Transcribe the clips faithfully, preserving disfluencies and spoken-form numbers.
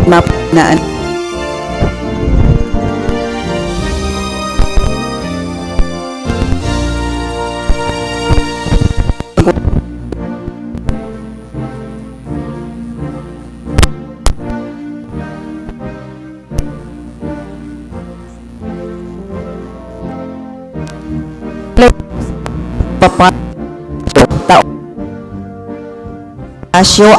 mapanaan. Papa, tao, asyo,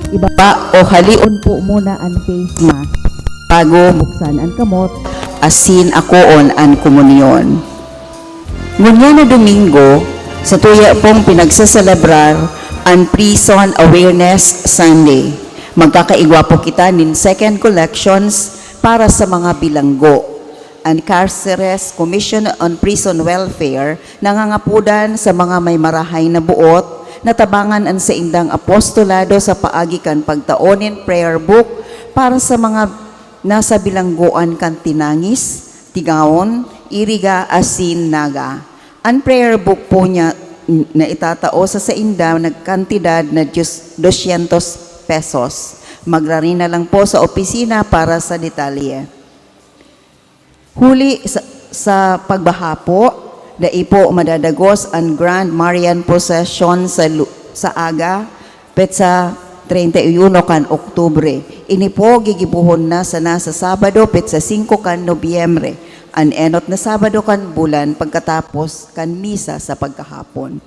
Ibaba o halion po muna an face mask bago buksan an kamot asin akoon an komunyon. Ngunyan na Domingo, satuya pong pinagsaselebrar an Prison Awareness Sunday. Magkakaigwa po kita nin second collections para sa mga bilanggo. An Caceres Commission on Prison Welfare nangangapodan sa mga may marahay na buot na tabangan an saindang apostolado sa paagi kan pagtao nin prayer book para sa mga nasa bilanggoan kan Tinangis, Tigaon, Iriga, asin Naga. An prayer book po niya na itatao sa sainda nagkantidad na diyos-, dosyentos pesos. Magrari na lang po sa opisina para sa detalye. Huli sa, sa pagbaha po, dai po madadagos an Grand Marian Procession sa lu-, sa aga, petsa treinta y uno kan Oktubre. Ini po gigibohon na sana sa Sabado, petsa singko kan Nobyembre, an enot na Sabado kan bulan, pagkatapos kan misa sa pagkahapon.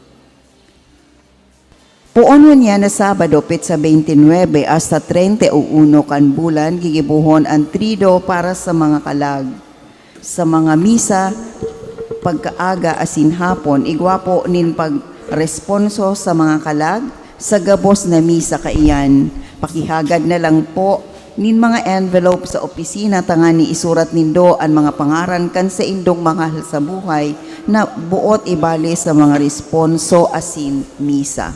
Poon ngunyan na Sabado, petsa beintinuebe hasta treinta y uno kan bulan, gigibohon an Triduo para sa mga kalag. Sa mga misa, pagkaaga asin hapon, igwa po nin pagresponso sa mga kalag, sa gabos na misa kaiyan. Pakihagad na lang po nin mga envelope sa opisina tangani isurat nindo an mga pangaran kan saindong mahal sa buhay na buot ibali sa mga responso asin misa.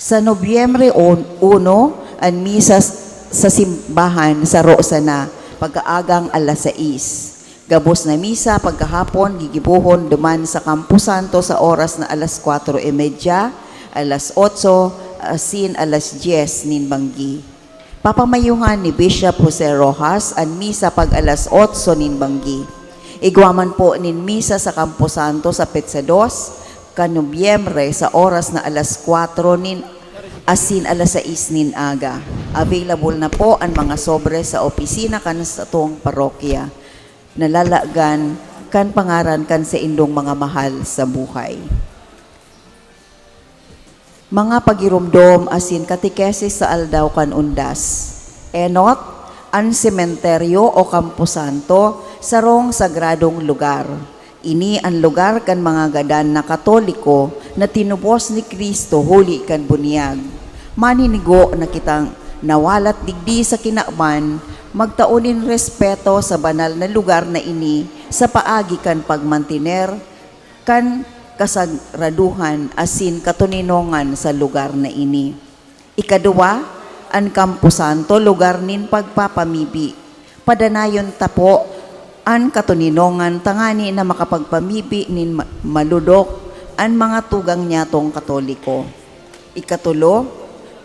Sa Nobyembre on-, uno, an misa s-, sa simbahan saro sana, pagkaagang alas sais. Gabos na misa pagkahapon gigibohon duman sa Camposanto sa oras na alas kwatro y media, alas otso, asin alas dyes nin banggi. Papamayuhan ni Bishop Jose Rojas an misa pag alas otso nin banggi. Igwa man po nin misa sa Camposanto sa petsa dos kan Nobyembre sa oras na alas kwatro nin asin alas sais nin aga. Available na po an mga sobre sa opisina kan satong parokya. Nalalagan kan pangaran kan saindong mga mahal sa buhay. Mga pagiromdom asin katekesis sa Aldaw kan Undas. Enot, an sementeryo o kamposanto, sarong sagradong lugar. Ini an lugar kan mga gadan na Katoliko na tinubos ni Cristo huli kan bunyag. Maninigo na kitang nawalat digdi sa kinaban, magtao nin respeto sa banal na lugar na ini sa paagi kan pagmantiner kan kasagraduhan asin katoninongan sa lugar na ini. Ikaduwa, an kamposanto, lugar nin pagpapamibi. Padanayon ta po an katoninongan tangani na makapagpamibi nin ma-, malodok an mga tugang nyatong Katoliko. Ikatulo,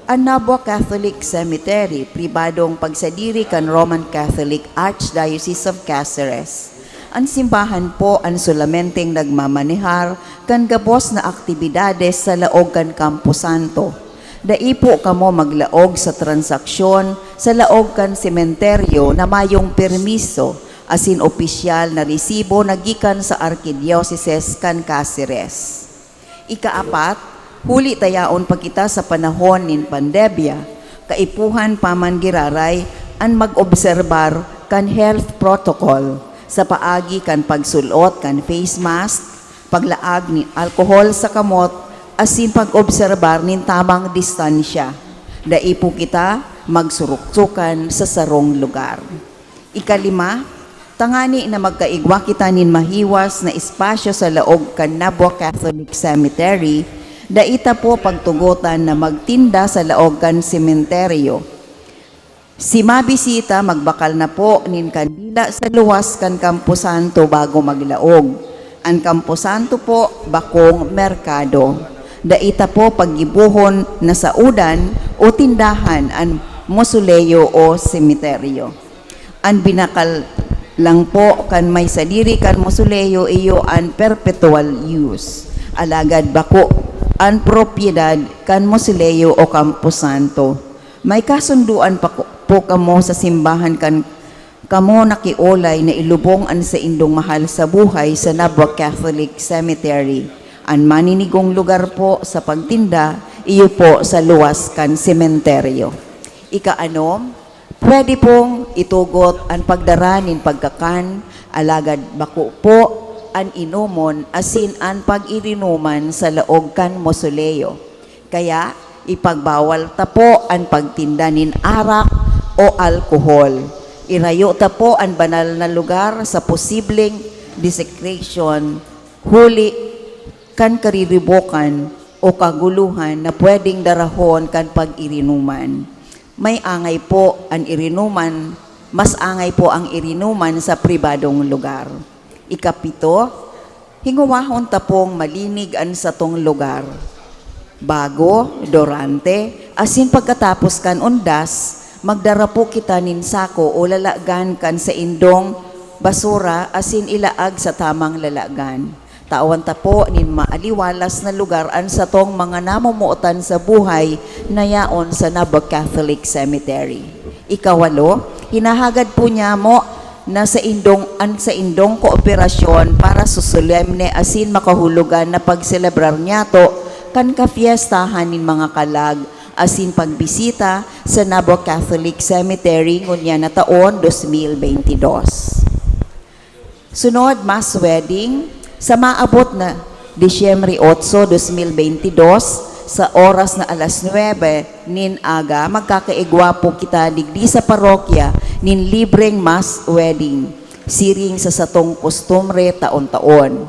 an Nabua Catholic Cemetery, pribadong pagsadiri kan Roman Catholic Archdiocese of Caceres. An simbahan po an solamenteng nagmamanehar kan gabos na aktibidades sa laog kan Camposanto. Dai po kamo maglaog sa transaksyon sa laog kan sementeryo na mayong permiso asin opisyal na resibo na gikan sa Arkidioseses kan Caceres. Ikaapat, huli ta yaon pa kita sa panahon nin pandemya, kaipuhan pa man giraray an mag-obserbar kan health protocol sa paagi kan pagsul-ot kan face mask, paglaag nin alkohol sa kamot, asin pag-obserbar nin tamang distansya. Dai po kita magsuruksukan sa sarong lugar. Ikalima, Tangani na magkaigwa kita nin mahiwas na espasyo sa laog kan Nabua Catholic Cemetery, dai ta po pagtugotan na magtinda sa laog kan sementeryo. Si mabisita magbakal na po nin kandila sa luwas kan Camposanto bago maglaog. An Camposanto po bakong merkado. Dai ta po paggibohon na saodan o tindahan an mosoleo o sementeryo. An binakal lang po kan may sadiri kan mosoleo iyo an perpetual use. Alagad bako an propiedad kan mosoleo o Camposanto. May kasundoan pa ko, po kamo sa simbahan kan kamo nakiolay na ilubong an saindong mahal sa buhay sa Nabua Catholic Cemetery. An maninigong lugar po sa pagtinda, iyo po sa luwas kan sementeryo. Ikaanom, pwede pong itugot an pagdara nin pagkakan, alagad bako po an inomon asin an pag-irinuman sa laog kan mosoleo. Kaya, ipagbawal ta po an pagtinda nin arak o alkohol. Irayo ta po an banal na lugar sa posibleng desecration, huli kan kariribokan o kaguluhan na pwedeng darahon kan pag-irinuman. May angay po an irinuman, mas angay po ang irinuman sa pribadong lugar. Ikapito, hingowahon ta pong malinig an satong lugar. Bago, durante, asin pagkatapos kan undas, magdara po kita nin sako o lalagan kan saindong basura asin ilaag sa tamang lalagan. Tawan ta po nin maaliwalas na lugar an satong mga namomotan sa buhay na yaon sa Nabua Catholic Cemetery. Ikawalo, hinahagad po niyamo na saindong, an saindong kooperasyon para sa solemne asin makahulugan na pagselebrar niyato kan kafiestahan nin mga kalag asin pagbisita sa Nabua Catholic Cemetery ngunyan na taon, dos mil beinte dos. Sunod, mass wedding. Sa maabot na Disyembre otso, dos mil beinte dos, sa oras na alas nuebe nin aga, magkakaigwa po kita digdi sa parokya nin libreng mass wedding, siring sa satong kostumbre taon-taon.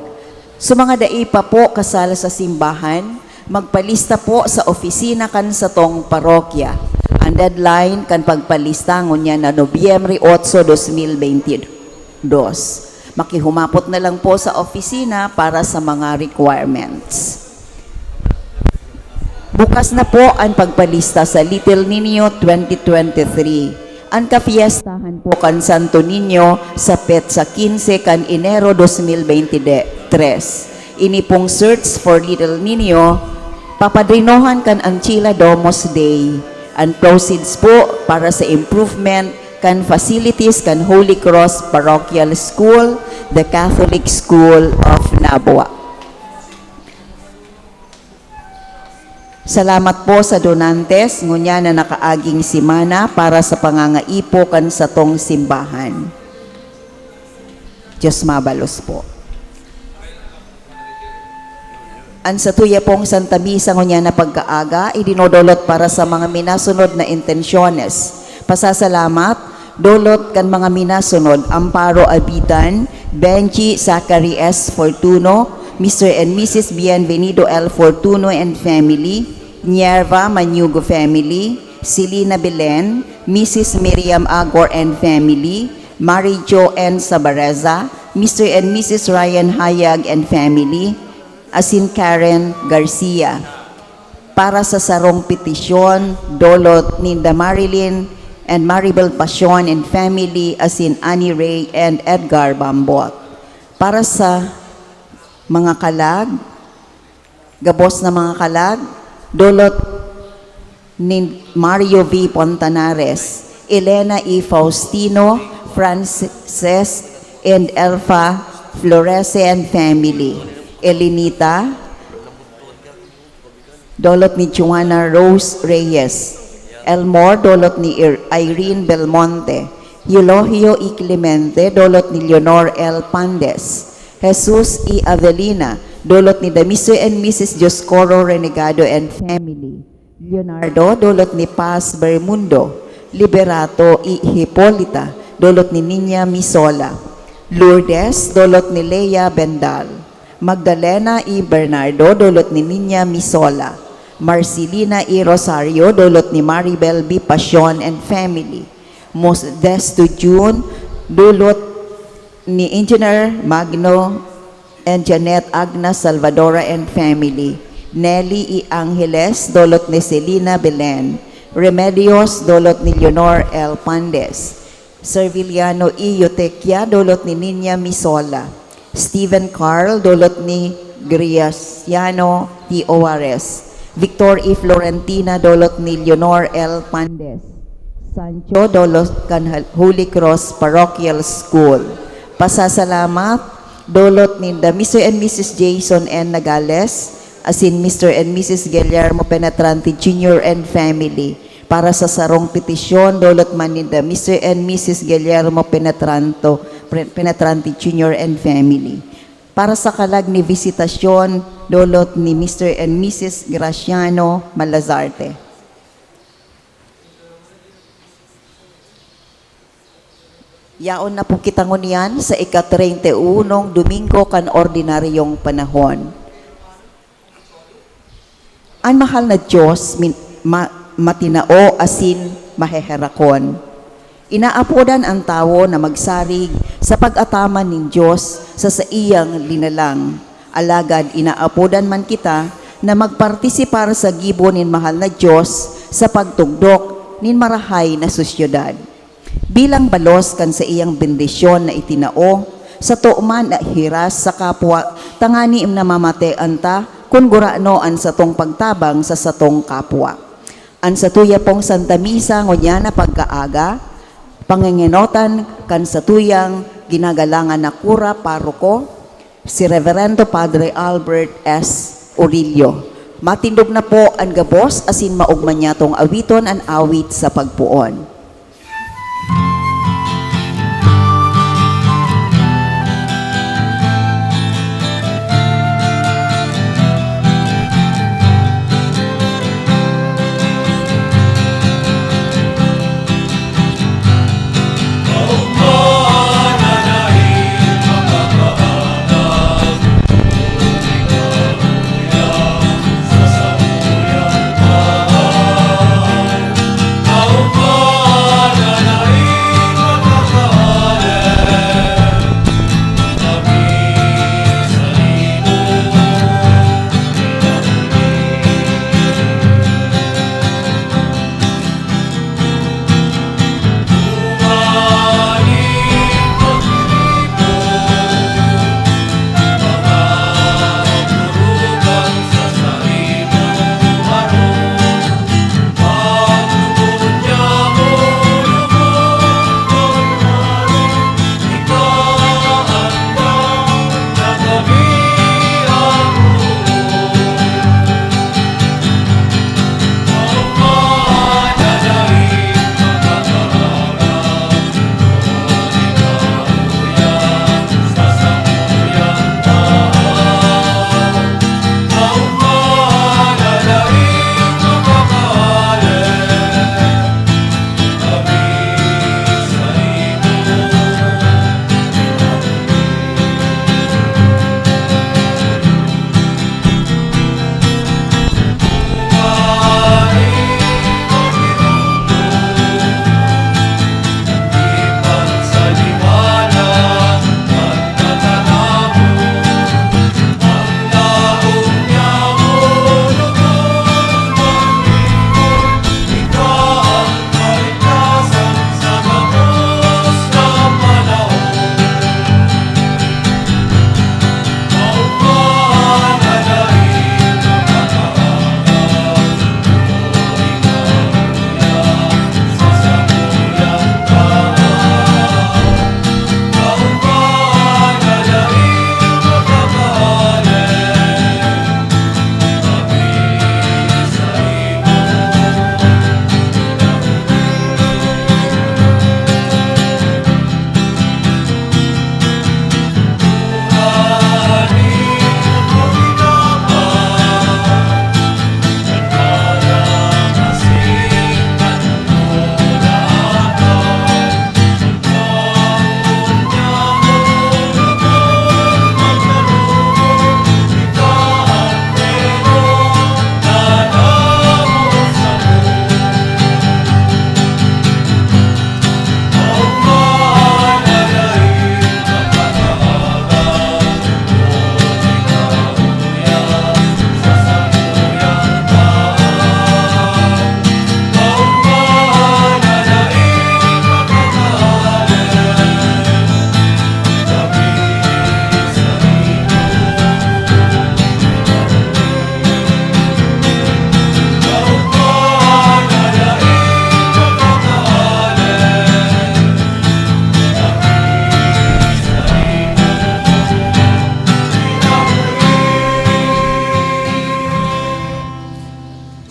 Sa mga dai pa po kasal sa simbahan, magpalista po sa opisina kan satong parokya. Ang deadline kan pagpalista ngunyan na Nobyembre otso, dos mil beinte dos. Makihumapot na lang po sa opisina para sa mga requirements. Bukas na po ang pagpalista sa Little Niño twenty twenty-three. Ang kafiestahan po kan Santo Niño sa petsa quince kan Enero dos mil beinte tres. Ini pong Search for Little Niño, papadrinohan kan Anchila Domus Dei. Ang proceeds po para sa improvement kan facilities kan Holy Cross Parochial School, the Catholic School of Nabua. Salamat po sa donantes ngunyan na nakaaging semana para sa pangangaipo kan satong simbahan. Diyos mabalos po. An satuya pong Santa Misa ngunyan na pagkaaga, idinodolot para sa mga minasunod na intensyones. Pasasalamat, dolot kan mga minasunod, Amparo Abitan, Benji Zachary S. Fortuno, Mister and Missus Bienvenido L. Fortuno and family, Nierva Mañugo family, Selina Belen, Missus Miriam Agor and family, Mary Jo N. Sabareza, Mister and Missus Ryan Hayag and family, asin Karen Garcia. Para sa sarong petisyon, dolot ninda Marilyn and Maribel Pasion and family, asin Annie Ray and Edgar Bambot. Para sa mga kalag, gabos na mga kalag, dolot ni Mario V. Pontanares, Elena E. Faustino, Frances and Elfa Florese and family, Elenita, dolot ni Joanna Rose Reyes, Elmore, dolot ni Ir-, Irene Belmonte, Eulogio E. Clemente, dolot ni Leonor L. Pandes, Jesus E. Avelina, dolot ni Damiso and Missus Dioscoro Renegado and family, Leonardo, dolot ni Paz Bermundo, Liberato E. Hipolita, dolot ni Niña Misola. Lourdes, dulot ni Lea Bendal. Magdalena E. Bernardo, dulot ni Niña Misola. Marcelina E. Rosario, dulot ni Maribel B. Pasion and family. Modesto June, dulot ni Engineer Magno and Janet Agna Salvadora and family. Nelly E. Angeles, dulot ni Selina Belen. Remedios, dulot ni Leonor L. Pandes. Serviliano E. Eutequia, dulot ni Niña Misola. Steven Carl, dulot ni Graciano T. Oares. Victor E. Florentina, dulot ni Leonor L. Pandes. Sancho, dulot kan Hal-, Holy Cross Parochial School. Pasasalamat, dulot ninda Mister and Missus Jason N. Nagales, asin Mister and Missus Guillermo Penetrante Junior and family. Para sa sarong petisyon, dulot man ninda Mister and Missus Guillermo Penetranto, Pre-, Penetrante Junior and family. Para sa kalag ni bisitasyon, dulot ni Mister and Missus Graciano Malazarte. Yaon na po kita ngunyan sa ika-treinta y unong Domingo kan ordinaryong panahon. An mahal na Dios min-, ma-, matinao asin maheherakon. Inaapodan an tawo na magsarig sa pag-ataman nin Dios sa saiyang linalang. Alagad inaapodan man kita na magpartisipar sa gibo nin mahal na Dios sa pagtugdok nin marahay na sosyedad. Bilang balos kan saiyang bendisyon na itinao, sato man na hiras sa kapwa, tangani namamatean ta kun gurano an satong pagtabang sa satong kapwa. An satuya pong Santa Misa ngunyan na pagkaaga, pangengenotan kan satuyang ginagalangan na kura paroko, si Reverendo Padre Albert S. Orillo. Matindog na po an gabos asin maogma niyatong awiton an awit sa pagpoon.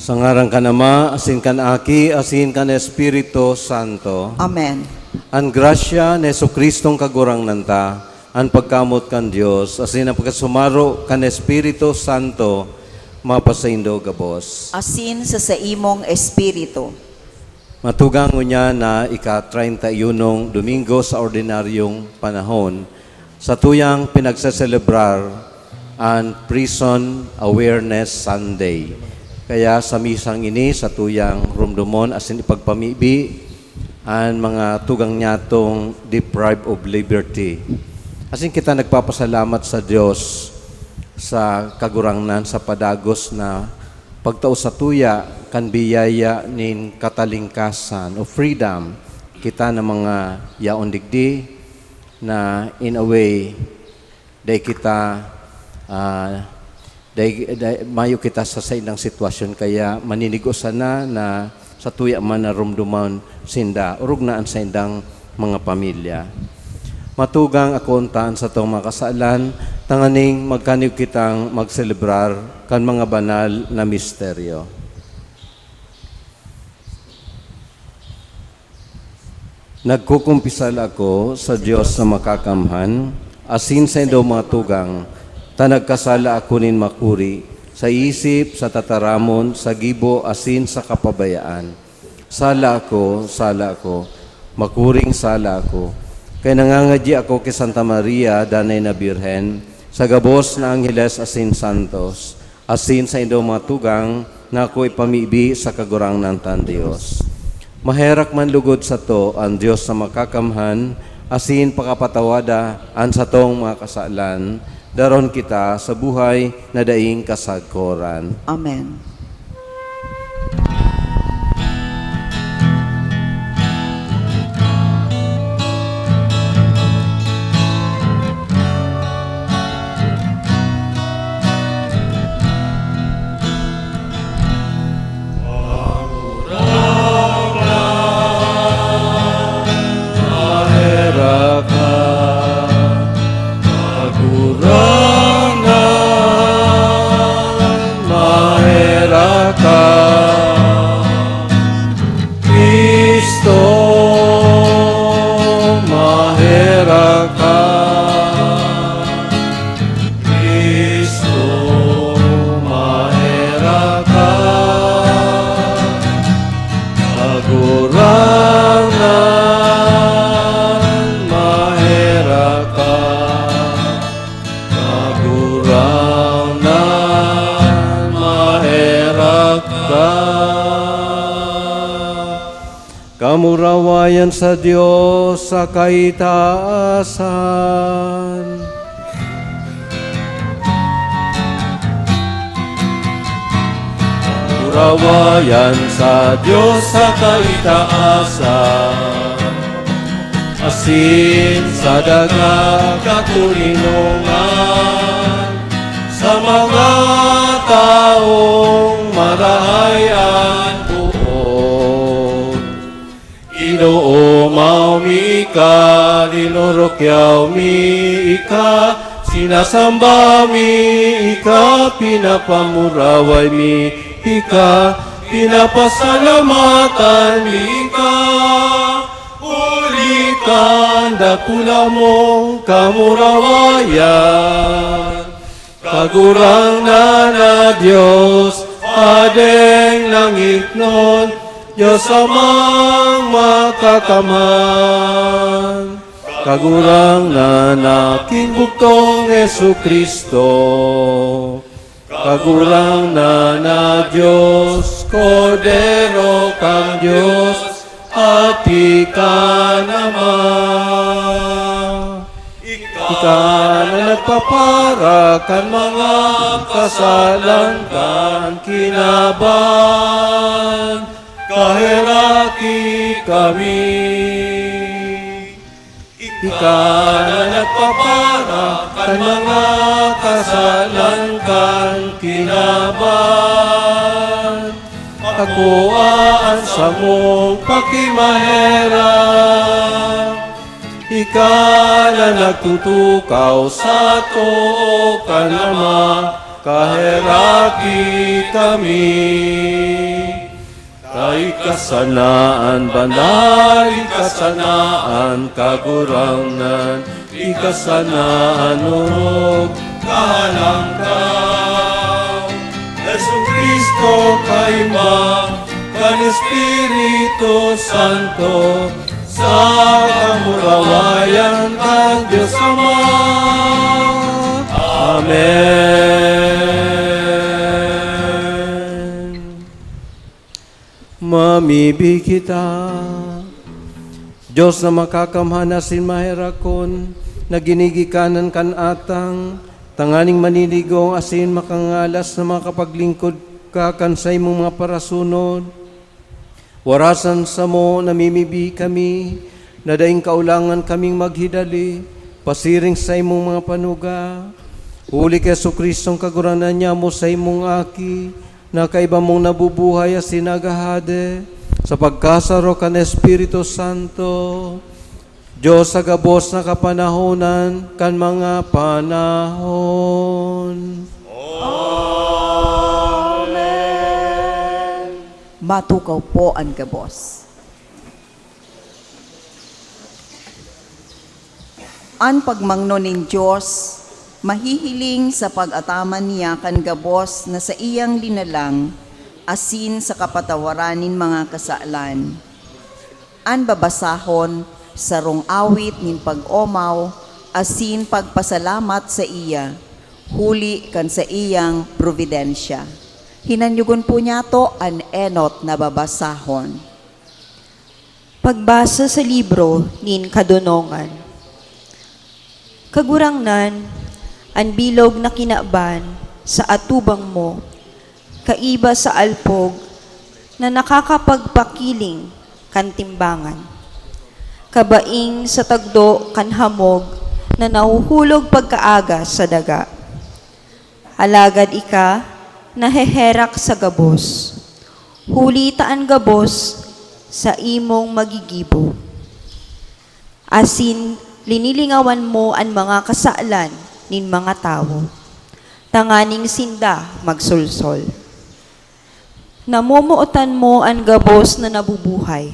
Sa ngaran kan Ama, asin kan Aki, asin kan Espiritu Santo. Amen. An grasya ni Jesu-Cristong Kagurangnan ta, an pagkamoot kan Dios, asin an pagkasumaro kan Espiritu Santo, mapasaindo gabos. Asin sa saimong espiritu. Matugang ngunyan na ika-treinta y unong Domingo sa ordinaryong panahon, satuyang pinagseselebrar an Prison Awareness Sunday. Kaya sa misang ini, satuyang rumdomon asin ipagpamibi an mga tugang nyatong deprived of liberty. Asin kita nagpapasalamat sa Dios, sa Kagurangnan, sa padagos na pagtao satuya kan biyaya nin katalingkasan o freedom. Kita na mga yaon digdi na, in a way, dai kita, ah, dai, dai, mayo kita sa saindang sitwasyon, kaya maninigo sana na satuya man narumduman sinda, orog na an saindang mga pamilya. Matugang ako unta an satong mga kasalan, tanganing magkaniog kitang magselebrar kan mga banal na misteryo. Nagkukumpisal ako sa Dios na Makakamhan, asin saindo, mga tugang, ta nagkasala ako nin makuri, sa isip, sa tataramon, sa gibo, asin sa kapabayaan. Sala ako, sala ako, makuring sala ako. Kaya nangangadyi ako ki Santa Maria, Danay na Birhen, sa gabos na angheles asin santos, asin saindong mga tugang na ako ipamibi sa Kagurangnan tang Dios. Maherak man lugod sato an Dios na Makakamhan, asin pakapatawada an satong mga kasalan, daron kita sa buhay na daing kasagkoran. Amen. Maherak ka, Kagurangnan, maherak ka. Cristo, maherak ka. Cristo, maherak ka. Kagurangnan, maherak ka. Kagurangnan, maherak ka. Kamurawayan sa Dios sa kaitaasan. Kamurawayan sa Dios sa kaitaasan. Asin sa daga katoninongan, sa mga tawong marahay an poon. Inoomaw mi ika, dinurukyaw mi ika, sinasamba mi ika, pinapamuraway mi ika, pinapasalamatan mi ika. Huli kan dakula mong kamurawayan, Kagurangnan na Dios, Hadeng langitnon, Dios Amang Makakamhan, Kagurangnan na Aking bugtong Jesu-Cristo. Kagurangnan na Dios, Kordero kan Dios, Hati kan Ama. Ika na nagpapara kan mga kasalan kan kinaban, kaheraki kami. Ika na nagpapara kan mga kasalan kan kinaban. Akoa an samong pakimaherak. Ika na nagtutukaw sa too kan Ama. Kaheraki kami, ta ika sana an banal, ika sana an Kagurangnan, ika sana an orog, kahalangkaw. Jesu-Cristo, kaima kan Espiritu Santo, sa kamurawayan kan Dios Ama. Amen. Mamibi kita. Dios na makakamhan asin maherakon, na ginigikanan kan atang, tanganing maniligong asin makangalas na makapaglingkod ka kan saimong mga parasunod. Warasan samo namimibi kami, na daing kaulangan kaming maghidali, pasiring sa saimong mga panuga. Huli ki Jesu-Cristong Kagurangnan, nyamo saimong Aki, na kaiba mong nabubuhay asin naghahade, sa pagkasaro kan Espiritu Santo, Dios sa gabos na kapanahonan kan mga panahon. Amen. Matukaw po an gabos. An pagmangno nin Dios mahihiling sa pag-ataman niya kan gabos na saiyang linalang asin sa kapatawaran nin mga kasalan. An babasahon, sarong awit nin pag-omaw asin pagpasalamat saiya, huli kan saiyang providensya. Hinanyogon po niyato an enot na babasahon. Pagbasa sa libro nin Kadonongan. Kagurangnan, an bilog na kinaban sa atubang mo, kaiba sa alpog na nakakapagpakiling kan timbangan, kabaing sa tagdo kan hamog na nahuhulog pagkaaga sa daga. Alagad ika naheherak sa gabos, huli ta an gabos saimong magigibo. Asin linilingawan mo an mga kasalan nin mga tawo, tanganing sinda magsolsol. Namomotan mo an gabos na nabubuhay.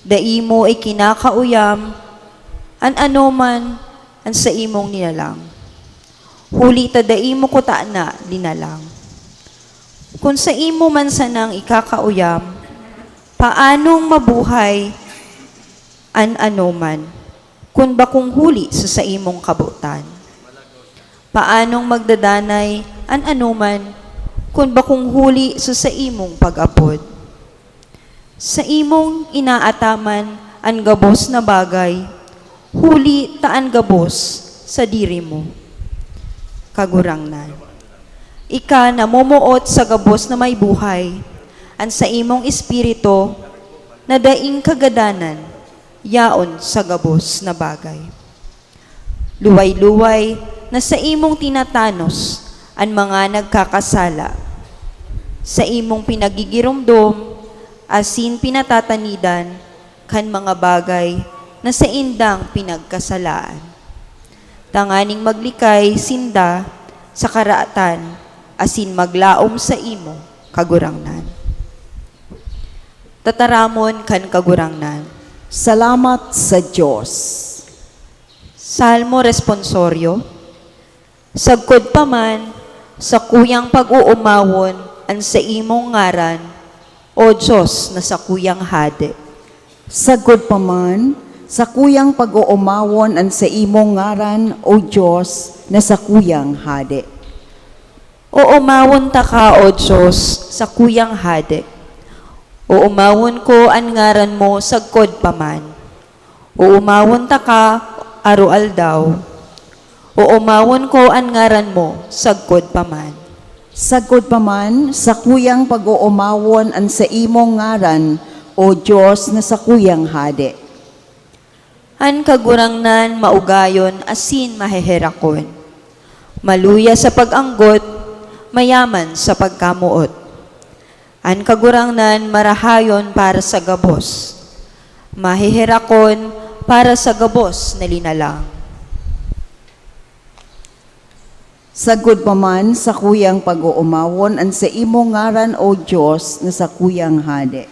Dai mo ikinakauyam an anoman an saimong linalang, huli ta dai mo kutana linalang. Kun saimo man sanang ikakauyam, paanong mabuhay an anoman kun bakong huli sa saimong kabotan? Paanong magdadanay an anoman kun bakong huli sa saimong pag-apod? Saimong inaataman an gabos na bagay, huli ta an gabos sadiri mo, Kagurangnan. Ika namomoot sa gabos na may buhay, an saimong espiritu na daing kagadanan yaon sa gabos na bagay. Luway-luway na saimong tinatanos an mga nagkakasala, saimong pinagigiromdom asin pinatatanidan kan mga bagay na saindang pinagkasalaan, tanganing maglikay sinda sa karaatan asin maglaom saimo, Kagurangnan. Tataramon kan Kagurangnan. Salamat sa Dios. Salmo Responsorio. Sagkod pa man, sakuyang pag-oomawon an saimong ngaran, O Dios na sakuyang Hade. Sagkod pa man, sakuyang pag-oomawon an saimong ngaran, O Dios na sakuyang Hade. Oomawon taka, O Dios, sakuyang Hade. Oomawon ko an ngaran mo sagkod pa man. Oomawon taka aroaldaw. Oomawon ko an ngaran mo sagkod pa man. Sagkod pa man, sakuyang pag-oomawon an saimong ngaran, O Dios na sakuyang Hade. An Kagurangnan maugayon asin maheherakon, maluya sa pag-anggot, mayaman sa pagkamoot. An Kagurangnan marahayon para sa gabos, maheherakon para sa gabos na linalang. Sagkod pa man, sakuyang pag-oomawon an saimong ngaran, O Dios, na sakuyang Hade.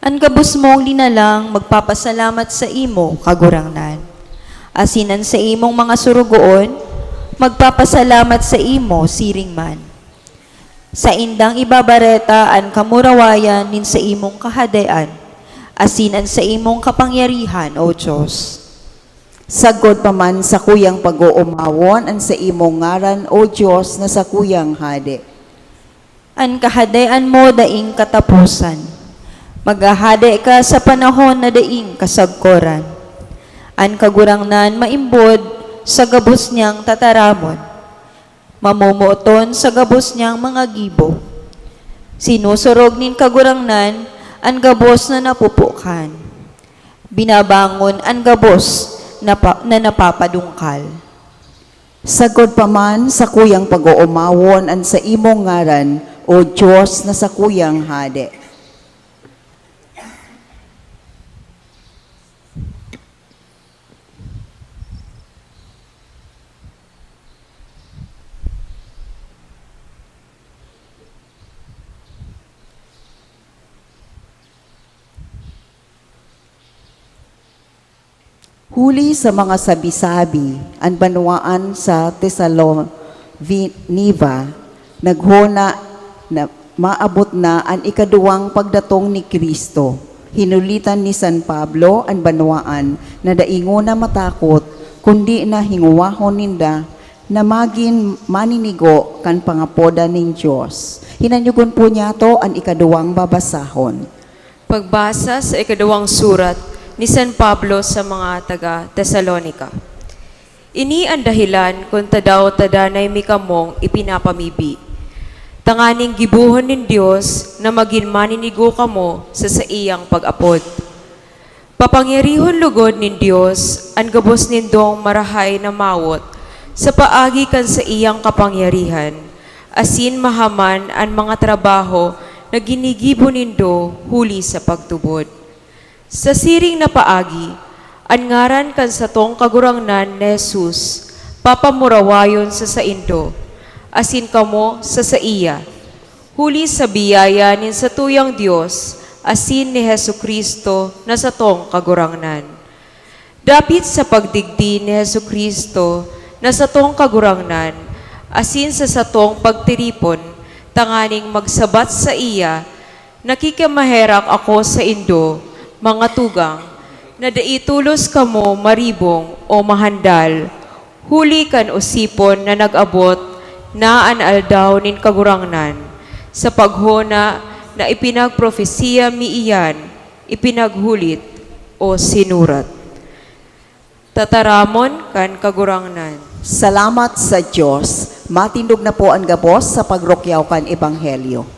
An gabos mong linalang magpapasalamat saimo, Kagurangnan, asin an saimong mga sorogoon magpapasalamat saimo siring man. Saindang ibabareta an kamurawayan nin saimong Kahadean asin an saimong kapangyarihan, O Dios. Sagkod pa man, sakuyang pag-oomawon an saimong ngaran, O Dios, na sakuyang Hade. An Kahadean mo daing kataposan. Maghahade ka sa panahon na daing kasagkoran. An Kagurangnan maimbod sa gabos niyang tataramon. Mamomoton sa gabos niyang mga gibo. Sinusurog nin Kagurangnan an gabos na napupukan. Binabangon an gabos na pa-, na napapadungkal. Sagkod pa man, sakuyang pag-oomawon an saimong ngaran, O Dios na sakuyang Hade. Huli sa mga sabi-sabi, an banwaan sa Tesaloniva naghona na maabot na an ikaduwang pagdatong ni Cristo. Hinulitan ni San Pablo an banwaan na dai ngona matakot, kundi na hingowahon ninda na magin maninigo kan pangapodan nin Dios. Hinanyogon po niyato an ikaduwang babasahon. Pagbasa sa ikaduwang surat ni San Pablo sa mga taga Tesalonica. Ini an dahelan kun tadaw ta danay mi kamong ipinapamibi, tanganing gibohon nin Dios na magin maninigo kamo sa saiyang pag-apod. Papangyarihon logod nin Dios an gabos nindong marahay na mawot sa paagi kan saiyang kapangyarihan, asin mahaman an mga trabaho na ginigibo nindo huli sa pagtubod. Sa siring na paagi, an ngaran kan satong Kagurangnan na Jesus papamurawayon sa saindo, asin kamo sa saiya, huli sa biyaya nin satuyang Dios asin ni Jesu-Cristo na satong Kagurangnan. Dapit sa pagdigdi ni Jesu-Cristo na satong Kagurangnan asin sa satong pagtiripon tanganing magsabat saiya, nakikamaherak ako saindo, mga tugang, na dai tolos kamo maribong o mahandal, huli kan osipon na nag-abot na an aldaw nin Kagurangnan, sa paghona na ipinagpropesiya mi iyan, ipinaghulit o sinurat. Tataramon kan Kagurangnan. Salamat sa Dios. Matindog na po an gabos sa pagrukyaw kan Ebanghelyo.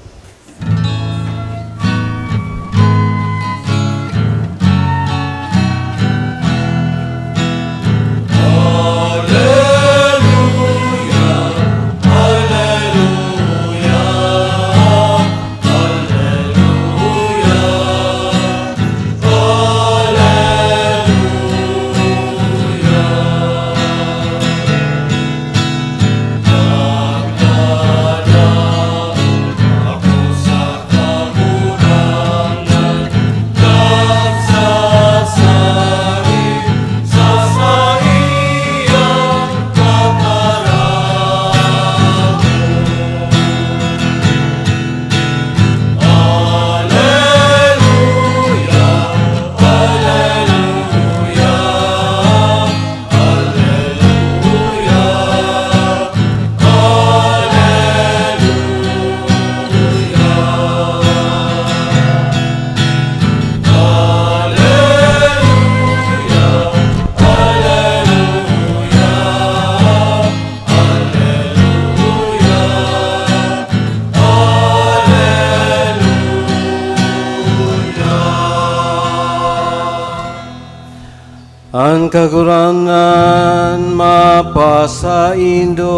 An Kagurangnan mapasaindo.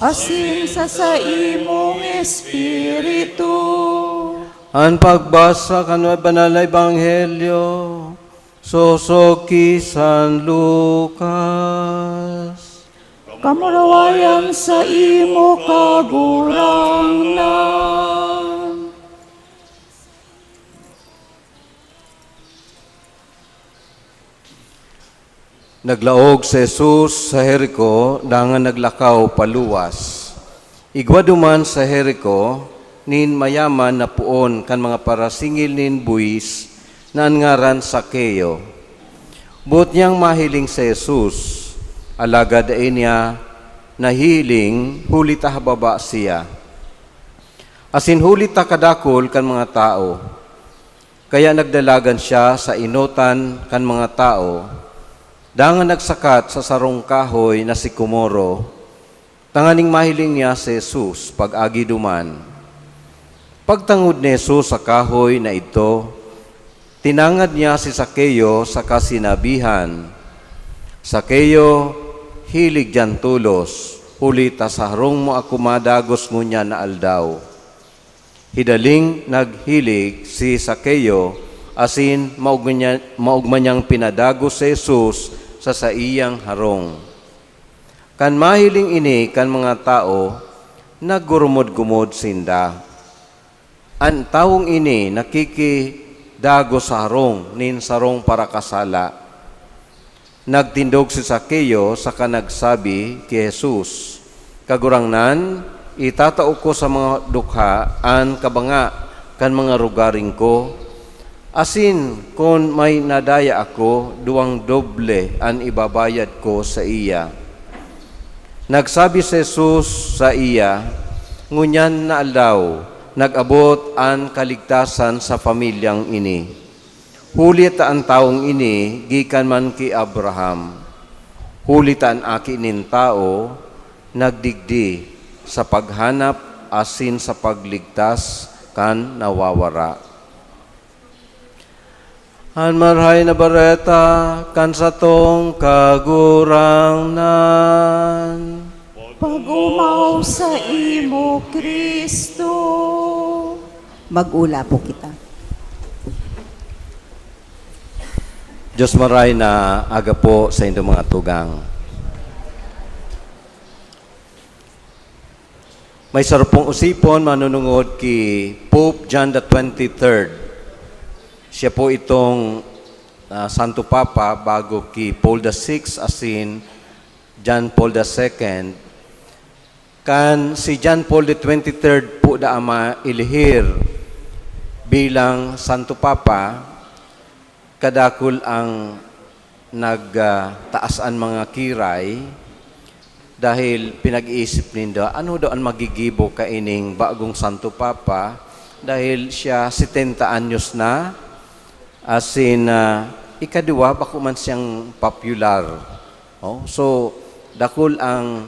Asin sa saimong espiritu. An pagbasa kan Banal na Ebanghelyo sosog ki San Lucas. Kamurawayan sa imo, Kagurangnan. Naglaog si Jesus sa Jerico dangan naglakaw paluwas. Igwa duman sa Jerico nin mayaman na poon kan mga parasingil nin buhis na an ngaran Zaqueo. Boot niyang mahiling si Jesus, alagad dai niya nahiling huli ta hababa siya, asin huli ta kadakul kan mga tawo. Kaya nagdalagan siya sa enotan kan mga tawo, dangan nagsakat sa sarong kahoy na sikomoro, tanganing mahiling niya si Jesus pag-agi duman. Pagtangod ni Jesus sa kahoy na idto, tinangad niya si Zaqueo saka sinabihan, "Zaqueo, hilig diyan tolos, huli ta sa harong mo ako madagos ngunyan na aldaw." Hidaling naghilig si Zaqueo, asin maogma niya, maogma niyang pinadagos si Jesus sa saiyang harong. Kan mahiling ini kan mga tawo, naggurumod-gumod sinda. An tawong ini nakikidagos sa harong nin sarong parakasala. Nagtindog si Zaqueo saka nagsabi ki Jesus, "Kagurangnan, itatao ko sa mga dukha an kabanga kan mga rogaring ko, asin kun may nadaya ako, duwang doble an ibabayad ko saiya." Nagsabi si Jesus saiya, "Ngunyan na aldaw, nag-abot an kaligtasan sa pamilyang ini. Huli ta an tawong ini gikan man ki Abraham. Huli ta an Aki nin Tawo nagdigdi sa paghanap asin sa pagligtas kan nawawara." An Marahay na Bareta kan satong Kagurangnan. Pag-omaw saimo, Cristo. Mag-ula po kita. Diyos Marahay na aga po sa indong mga tugang. May sarong osipon manunungod ki Pope John the twenty-third. Siya po itong, ah, Santo Papa bago ki Paul the sixth asin John Paul the second. Kan si John Paul the twenty-third po daa mailihir bilang Santo Papa, kadakul ang nag, ah, taas an mga kiray dahil pinag-iisip ninda, "Ano daw an magigibo kaining bagong Santo Papa?" Dahil siya setenta anyos na, asin, ah, ikaduwa, bako man siyang popular. Oh, so, dakul ang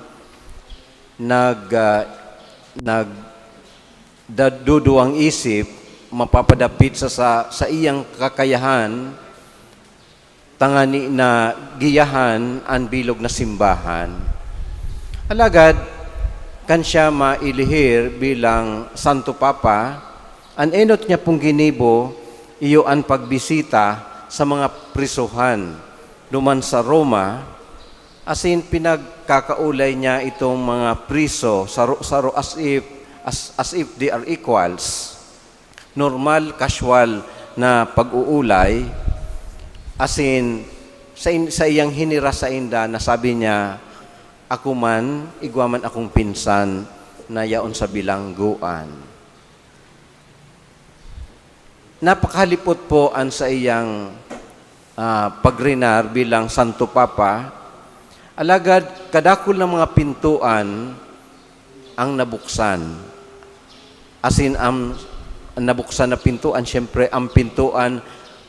nag, ah, nag-, da-, duduwang isip, mapapadapit sa, sa, sa iyang kakayahan, tangani na giyahan an bilog na simbahan. Alagad, kan siya mailihir bilang Santo Papa, an enot niya pong ginibo, iyo an pagbisita sa mga prisohan duman sa Roma, asin pinagkakaulay niya itong mga priso saro-saro as if, as, as if they are equals. Normal, casual na pag-uulay, asin sa in-, sa iyang hinira sainda na sabi niya, "Ako man, igwa man akong pinsan na yaon sa bilanggoan." Napakalipot po an saiyang, ah, pagrenar bilang Santo Papa, alagad kadakul na mga pintoan ang nabuksan. Asin, ang, ang nabuksan na pintoan, siyempre, ang pintoan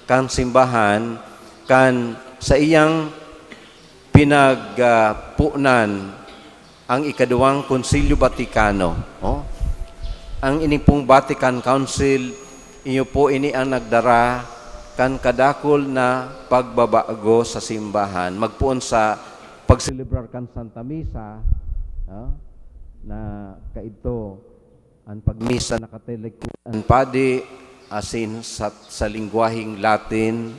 kan simbahan, kan saiyang pinagpunan ang ikaduwang Konsilyo Vaticano, oh. Ang ini pong Vatican Council, iyo po ini ang nagdara kan kadakul na pagbabago sa simbahan, magpoon sa pagselebrar kan Santa Misa, ah, na kaidto, an pagmisa nakatalikod an padi asin sa, sa lengguwaheng Latin.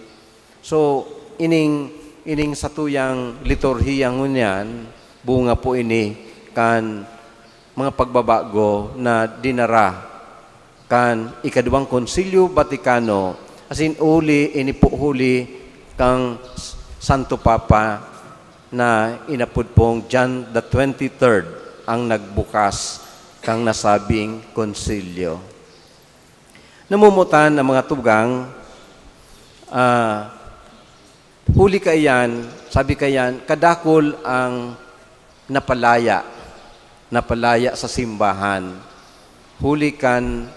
So, ining, ining satuyang liturhiya ngunyan, Bunga po ini kan mga pagbabago na dinara kan ikaduwang Konsilyo Vaticano, asin huli, ini po huli kan Santo Papa na inapod pong John the twenty-third ang nagbukas kan nasabing konsilyo. Namumutan ang mga tugang, ah, huli kaiyan, sabi kaiyan, kadakul ang napalaya, napalaya sa simbahan. Huli kan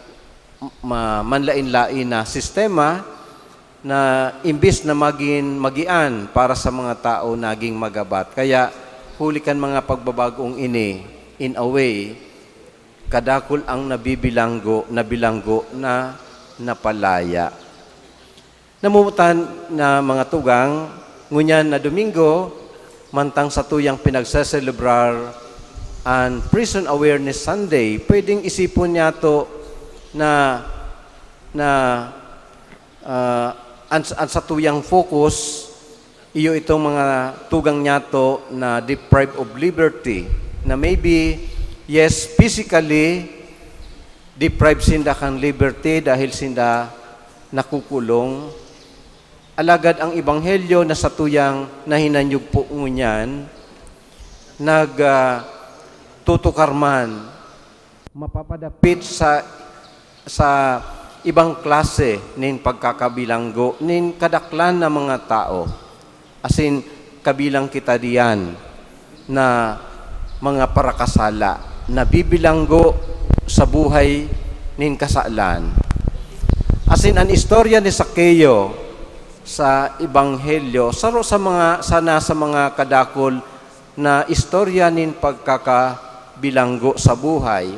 ma-, manlain-lain na sistema na imbis na magin magian para sa mga tao, naging magabat. Kaya huli kan mga pagbabagong ini, in a way, kadakul ang nabibilanggo, nabilanggo na napalaya. Namumutan na mga tugang, ngunyan na Domingo, mantang satuyang pinagseselebrar an Prison Awareness Sunday, pwedeng isipon niyato na, na, ah, an, an satuyang focus, iyo itong mga tugang niyato na deprived of liberty, na maybe, yes, physically, deprived sinda kan liberty dahil sinda nakukulong. Alagad ang ebanghelyo na satuyang nahinanyog po ngunyan, nag, ah, tutukar man, mapapadapit sa, sa ibang klase nin pagkakabilanggo nin kadaklan na mga tao. Asin kabilang kita diyan na mga parakasala, nabibilanggo sa buhay nin kasalan. Asin an istorya ni Zaqueo sa Ebanghelyo, saro sa mga, sana sa mga kadakul na istorya nin pagkakabilanggo sa buhay.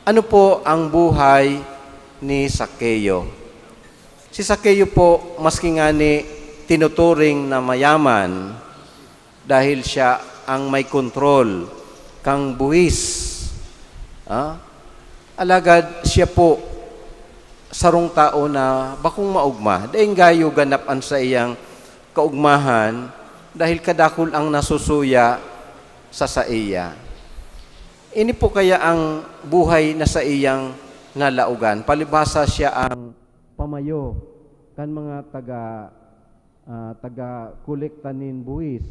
Ano po ang buhay ni Zaqueo? Si Zaqueo po, maski ngani tinuturing na mayaman, dahil siya ang may kontrol kan buhis. Ah? Alagad siya po, sarong tao na bakong maogma. Daing gayo ganap an saiyang kaogmahan dahil kadakul ang nasusuya sa saiya. Ini po kaya ang buhay na saiyang nalaogan. Palibhasa siya ang pamayo kan mga taga, ah, taga-kolekta nin buhis.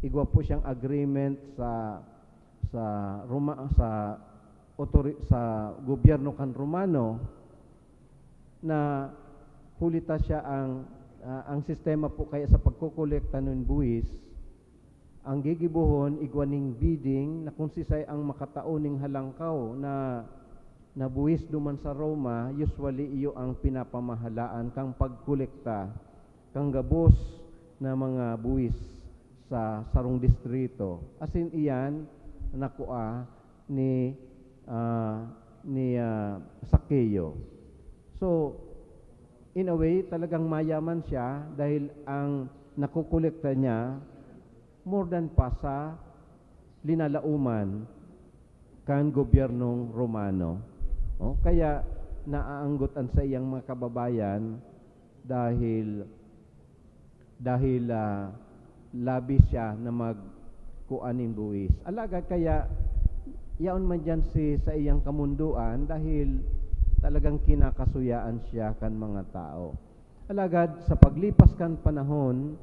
Igwa po siyang agreement sa, sa Roma, sa otori-, sa gobyerno kan Romano na huli ta siya ang, ah, ang sistema po kaya sa pagkokolekta nin buhis, ang gigibohon igwa ning bidding na kung sisay ang makatao ning halangkaw na, na buhis duman sa Roma, usually iyo ang pinapamahalaan kang pagkolekta kang gabos na mga buhis sa sarong distrito. Asin iyan nakua ni, ah, ni, ah, Zaqueo. So, in a way, talagang mayaman siya dahil ang nakokolekta niya more than pa sa linalaoman kan gobyernong Romano. Oh, kaya naaanggot an saiyang mga kababayan dahil, dahil, ah, labis siya na magkua nin buhis. Alagad kaya yaon man diyan si saiyang kamundoan dahil talagang kinakasuyaan siya kan mga tao. Alagad sa paglipas kan panahon,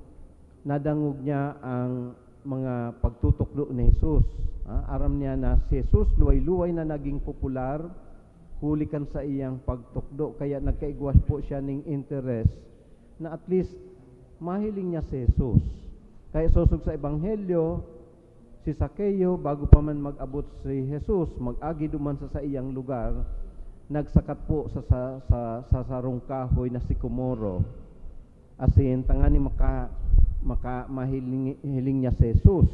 nadangog niya ang mga pagtutukdo ni Jesus. Ah, aram niya na si Jesus luway-luway na naging popular huli kan saiyang pagtukdo, kaya nagkaigwa po siya ning interes na at least mahiling niya si Jesus. Kaya sosog sa Ebanghelyo, si Zaqueo, bago pa man mag-abot si Jesus, mag-agi duman sa saiyang lugar, nagsakat po sa, sa, sa, sa sarong kahoy na sikomoro. Asin, tangani maka-, maka-, mahiling, hiling niya si Jesus.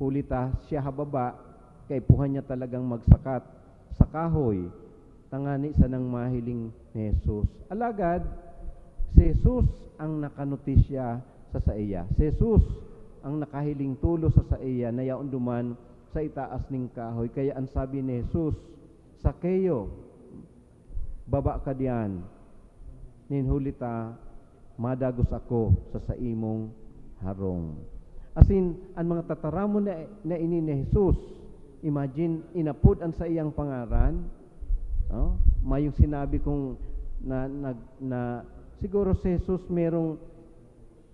Huli ta, siya ha baba, kaipuhan niya talagang magsakat sa kahoy, tangani sanang mahiling ni Jesus. Alagad, si Jesus ang nakanutisya sa saiya. Si Jesus ang nakahiling tolos sa saiya na yaon duman sa itaas ning kahoy. Kaya an sabi ni Jesus, "Zaqueo, baba ka diyan, nin huli ta madagos ako sa saimong harong." Asin, an mga tataramon na, na ini ni Jesus, imagine, inapod an saiyang pangaran, no? Mayong sinabi kong na, na, na siguro si Jesus merong,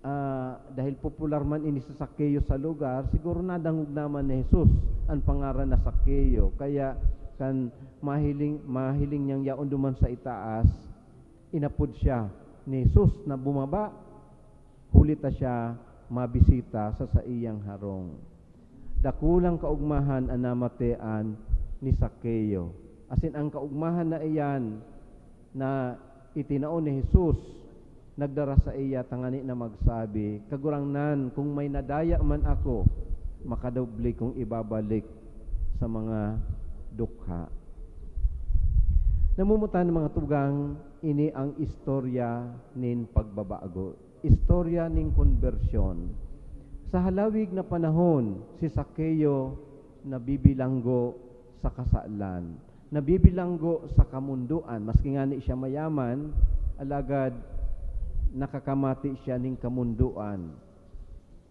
ah, dahil popular man ini si Zaqueo sa lugar, siguro nadangog naman ni Jesus an pangaran na Zaqueo. Kaya kan mahiling, mahiling niyang yaon duman sa itaas, inapod siya ni Jesus na bumaba, huli ta siya mabisita sa saiyang harong. Dakulang kaugmahan an namatean ni Zaqueo. Asin ang kaugmahan na iyan na itinao ni Jesus, nagdara saiya tangani na magsabi, "Kagurangnan, kung may nadaya man ako, makadoble kong ibabalik sa mga dukha." Namumutan, mga tugang, ini ang istorya nin pagbabago, istorya nin konbersyon. Sa halawig na panahon, si Zaqueo nabibilanggo sa kasalan, nabibilanggo sa kamundoan. Maski ngani siya mayaman, alagad nakakamati siya nin kamundoan.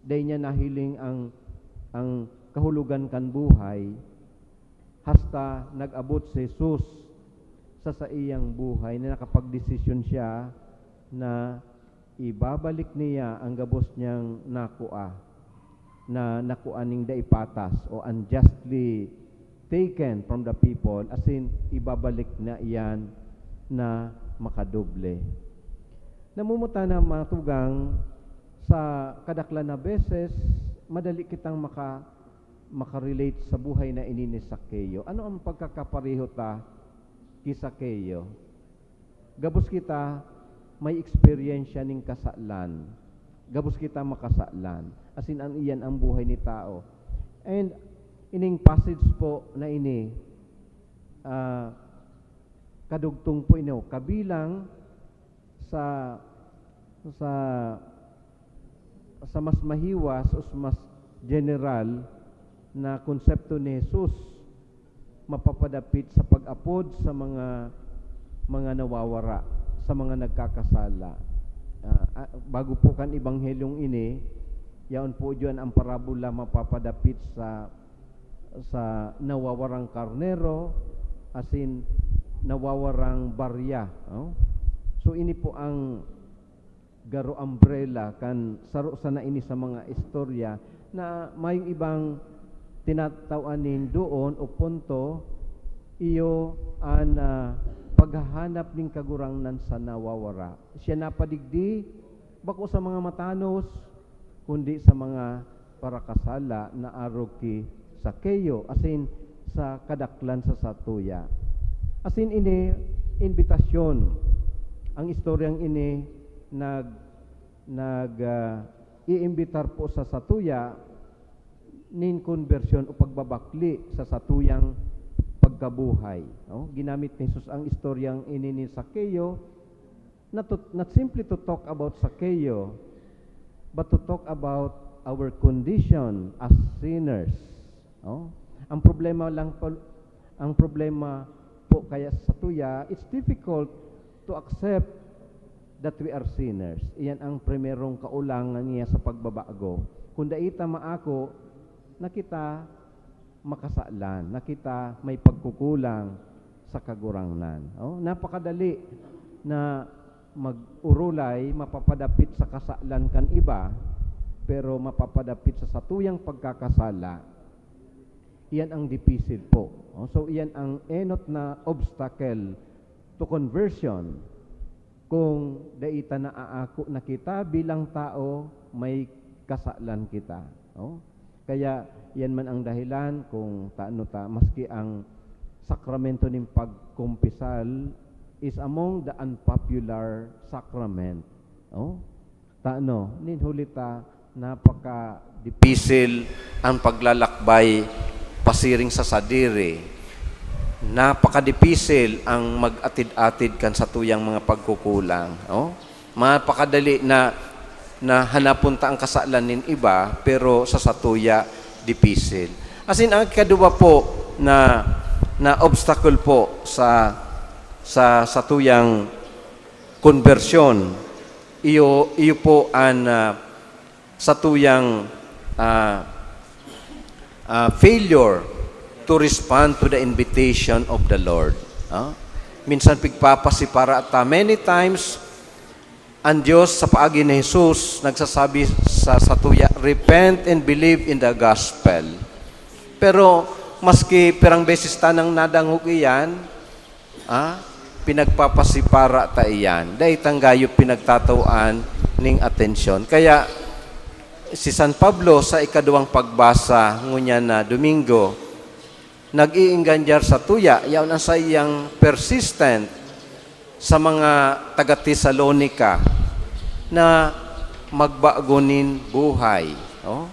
Dai niya nahiling ang, ang kahulogan kan buhay, hasta nag-abot si Jesus sa saiyang buhay na nakapagdesisyon siya na ibabalik niya ang gabos niyang nakua, na nakua ning dai patas o unjustly taken from the people, asin ibabalik na iyan na makadoble. Namumutan na, mga tugang, sa kadaklan na beses, madali kitang maka-, makarelate sa buhay na ini ni Zaqueo. Ano ang pagkakapareho ta ki Zaqueo? Gabos kita may eksperyensya ning kasalan. Gabos kita makasalan. Asin, ang iyan ang buhay ni tao. And ining passage po na ini, ah, kadugtong po ini, kabilang sa, sa, sa mas mahiwas o sa mas general na konsepto ni Jesus mapapadapit sa pag-apod sa mga, mga nawawara, sa mga nagkakasala. Ah, ah, bago po kan ebanghelyong ini, yaon po diyan ang parabola mapapadapit sa, sa nawawarang karnero, asin nawawarang barya, no? So, ini po ang garo umbrella kan saro sana ini sa mga istorya na mayong ibang tinataw-an nin doon o punto, iyo an, ah, paghahanap nin Kagurangnan sa nawawara. Siya napadigdi, bako sa mga matanos, kundi sa mga parakasala na arog ki Zaqueo, asin sa kadaklan sa satuya. Asin ini, imbitasyon. Ang istoryang ini nag-, nag, ah, iimbitar po sa satuya nin konbersyon o pagbabakli sa satuyang pagkabuhay, no? Ginamit ni Jesus ang istoryang ini ni Zaqueo not to, not simply to talk about Zaqueo, but to talk about our condition as sinners, no? Ang problema lang po, ang problema po kaya sa satuya, it's difficult to accept that we are sinners. Iyan ang primerong kaulangan niya sa pagbabago. Kung dai ta maako na kita makasalan, na kita may pagkukulang sa Kagurangnan. Oh, napakadali na mag-orolay, mapapadapit sa kasalan kan iba, pero mapapadapit sa satuyang pagkakasala, iyan ang dipisil po. Oh, so, iyan ang enot na obstacle to conversion. Kung dai ta naaako na kita bilang tao, may kasalan kita. Oh? Kaya, yan man ang dahilan kung taano ta, maski ang sakramento nin pagkumpisal is among the unpopular sacrament. Oh? Taano, nin huli ta, napakadipisil ang paglalakbay pasiring sa sadiri. Napakadipisil ang mag-atid-atid kan satuyang mga pagkukulang. Oh? Mapakadali na, na hanapon ta ang kasalan nin iba, pero sa satuya, dipisil. Asin, ang ikaduwa po na, na obstacle po sa, sa satuyang konbersyon, iyo, iyo po an, ah, satuyang ah, ah, failure to respond to the invitation of the Lord. Ah? Minsan pigpapasipara ta. Many times, ang Diyos sa paagi ni Jesus nagsasabi sa satuya, "Repent and believe in the gospel." Pero maski pirang beses tanang nadangog iyan, ah, pinagpapasipara ta iyan. Dai tanggayo pinagtatawaan ning atensyon. Kaya si San Pablo sa ikaduwang pagbasa ngunyan na Domingo, nag-iingganyar sa tuya, yaon ang saiyang persistent sa mga taga Tesalonica na magbago nin buhay. Oh?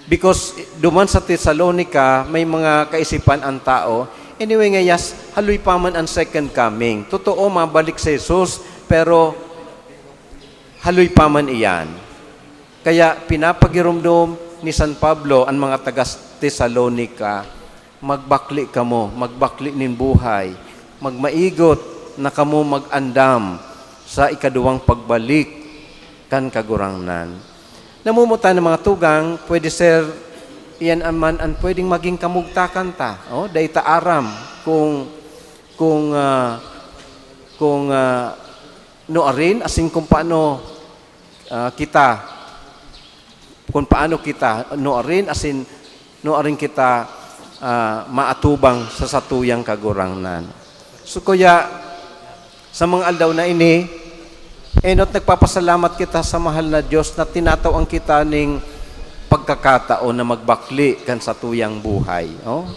Because duman sa Tesalonica, may mga kaisipan ang tao. Anyway, ngayas, haloy pa man ang second coming. Totoo, mabalik si Jesus, pero haloy pa man iyan. Kaya pinapagiromdom ni San Pablo ang mga taga Tesalonica, "Magbakli kamo, magbakli nin buhay, magmaigot na kamo mag-andam sa ikaduwang pagbalik kan Kagurangnan." Namumuta ng mga tugang, pwede, sir, iyan man an pwedeng maging kamugtakan ta. Oh, dai ta aram kung, kung, ah, kung, ah, nuarin, asin kung paano, ah, kita, kung paano kita nuarin, asin nuarin kita, ah, maatubang sa satuyang Kagurangnan. So, kuya, sa mga aldaw na ini, enot nagpapasalamat kita sa mahal na Dios na tinatawan kita ning pagkakataon na magbakli kan satuyang buhay, oh.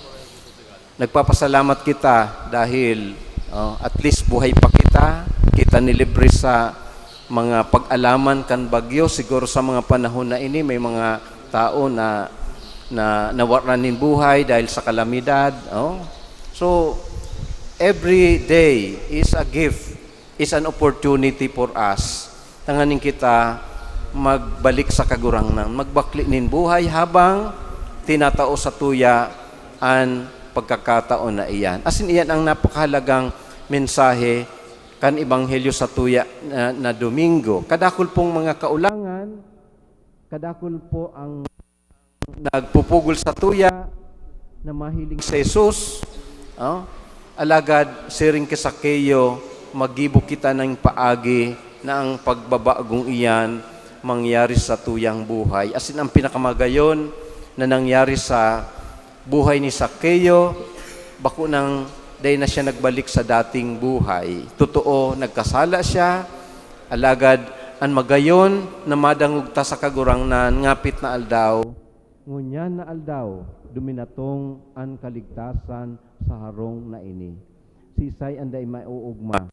Nagpapasalamat kita dahil, oh, at least buhay pa kita, kita nilibre sa mga pag-alaman kan bagyo. Siguro sa mga panahon na ini, may mga tao na, na nawaran nin buhay dahil sa kalamidad, oh. So, every day is a gift, is an opportunity for us. Tanganing kita magbalik sa Kagurangnan, magbakli nin buhay habang tinatao sa tuya an pagkakataon na iyan. Asin iyan ang napakahalagang mensahe kan Ebanghelyo sa tuya na, na Domingo. Kadakul pong mga kaulangan, kadakul po ang nagpupugol sa tuya na mahiling si Jesus, oh, alagad siring ki Zaqueo, maggibo kita nin paagi na ang pagbabagong iyan mangyari sa tuyang buhay. Asin ang pinakamagayon na nangyari sa buhay ni Zaqueo, bako nang dai na siya nagbalik sa dating buhay. Totoo, nagkasala siya, alagad an magayon na madangog ta sa Kagurangnan ngapit na aldaw, ngunyan na aldaw, duminatong an kaligtasan sa harong na ini. Siisay an dai mauugma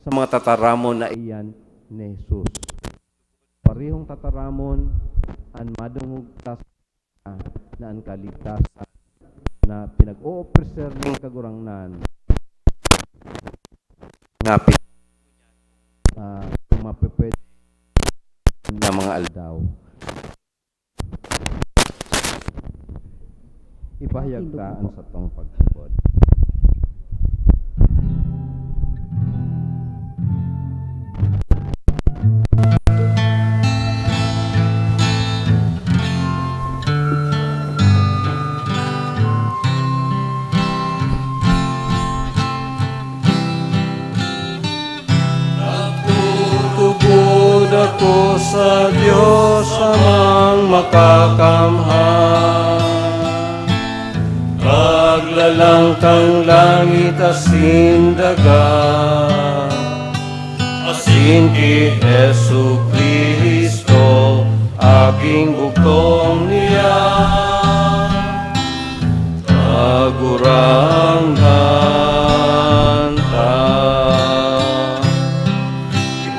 sa mga tataramon na iyan ni Jesus? Parehong tataramon an madangog ta na an kaligtasan na pinag-oofreser nin Kagurangnan ngapit, ah, kung mapepwede na mga aldaw. Ipahayag ta an satong pagtubod. Nagtutubod ako sa Dios Amang Makakamhan, Paglalang kan langit asin daga, asin ki Jesu-Cristo, Aking bugtong niya, Kagurangnan ta.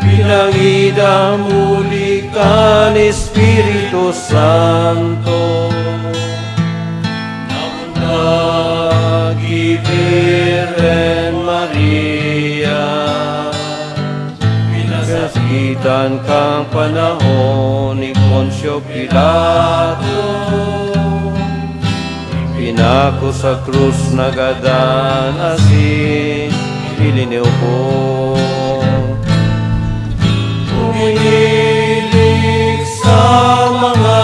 Ipinangidam huli kan Espiritu Santo, nabuntag ki Birhen Maria, pinasakitan kan panahon ni Poncio Pilato, ipinako sa krus, nagadan asin ilinubos. Umihilig sa mga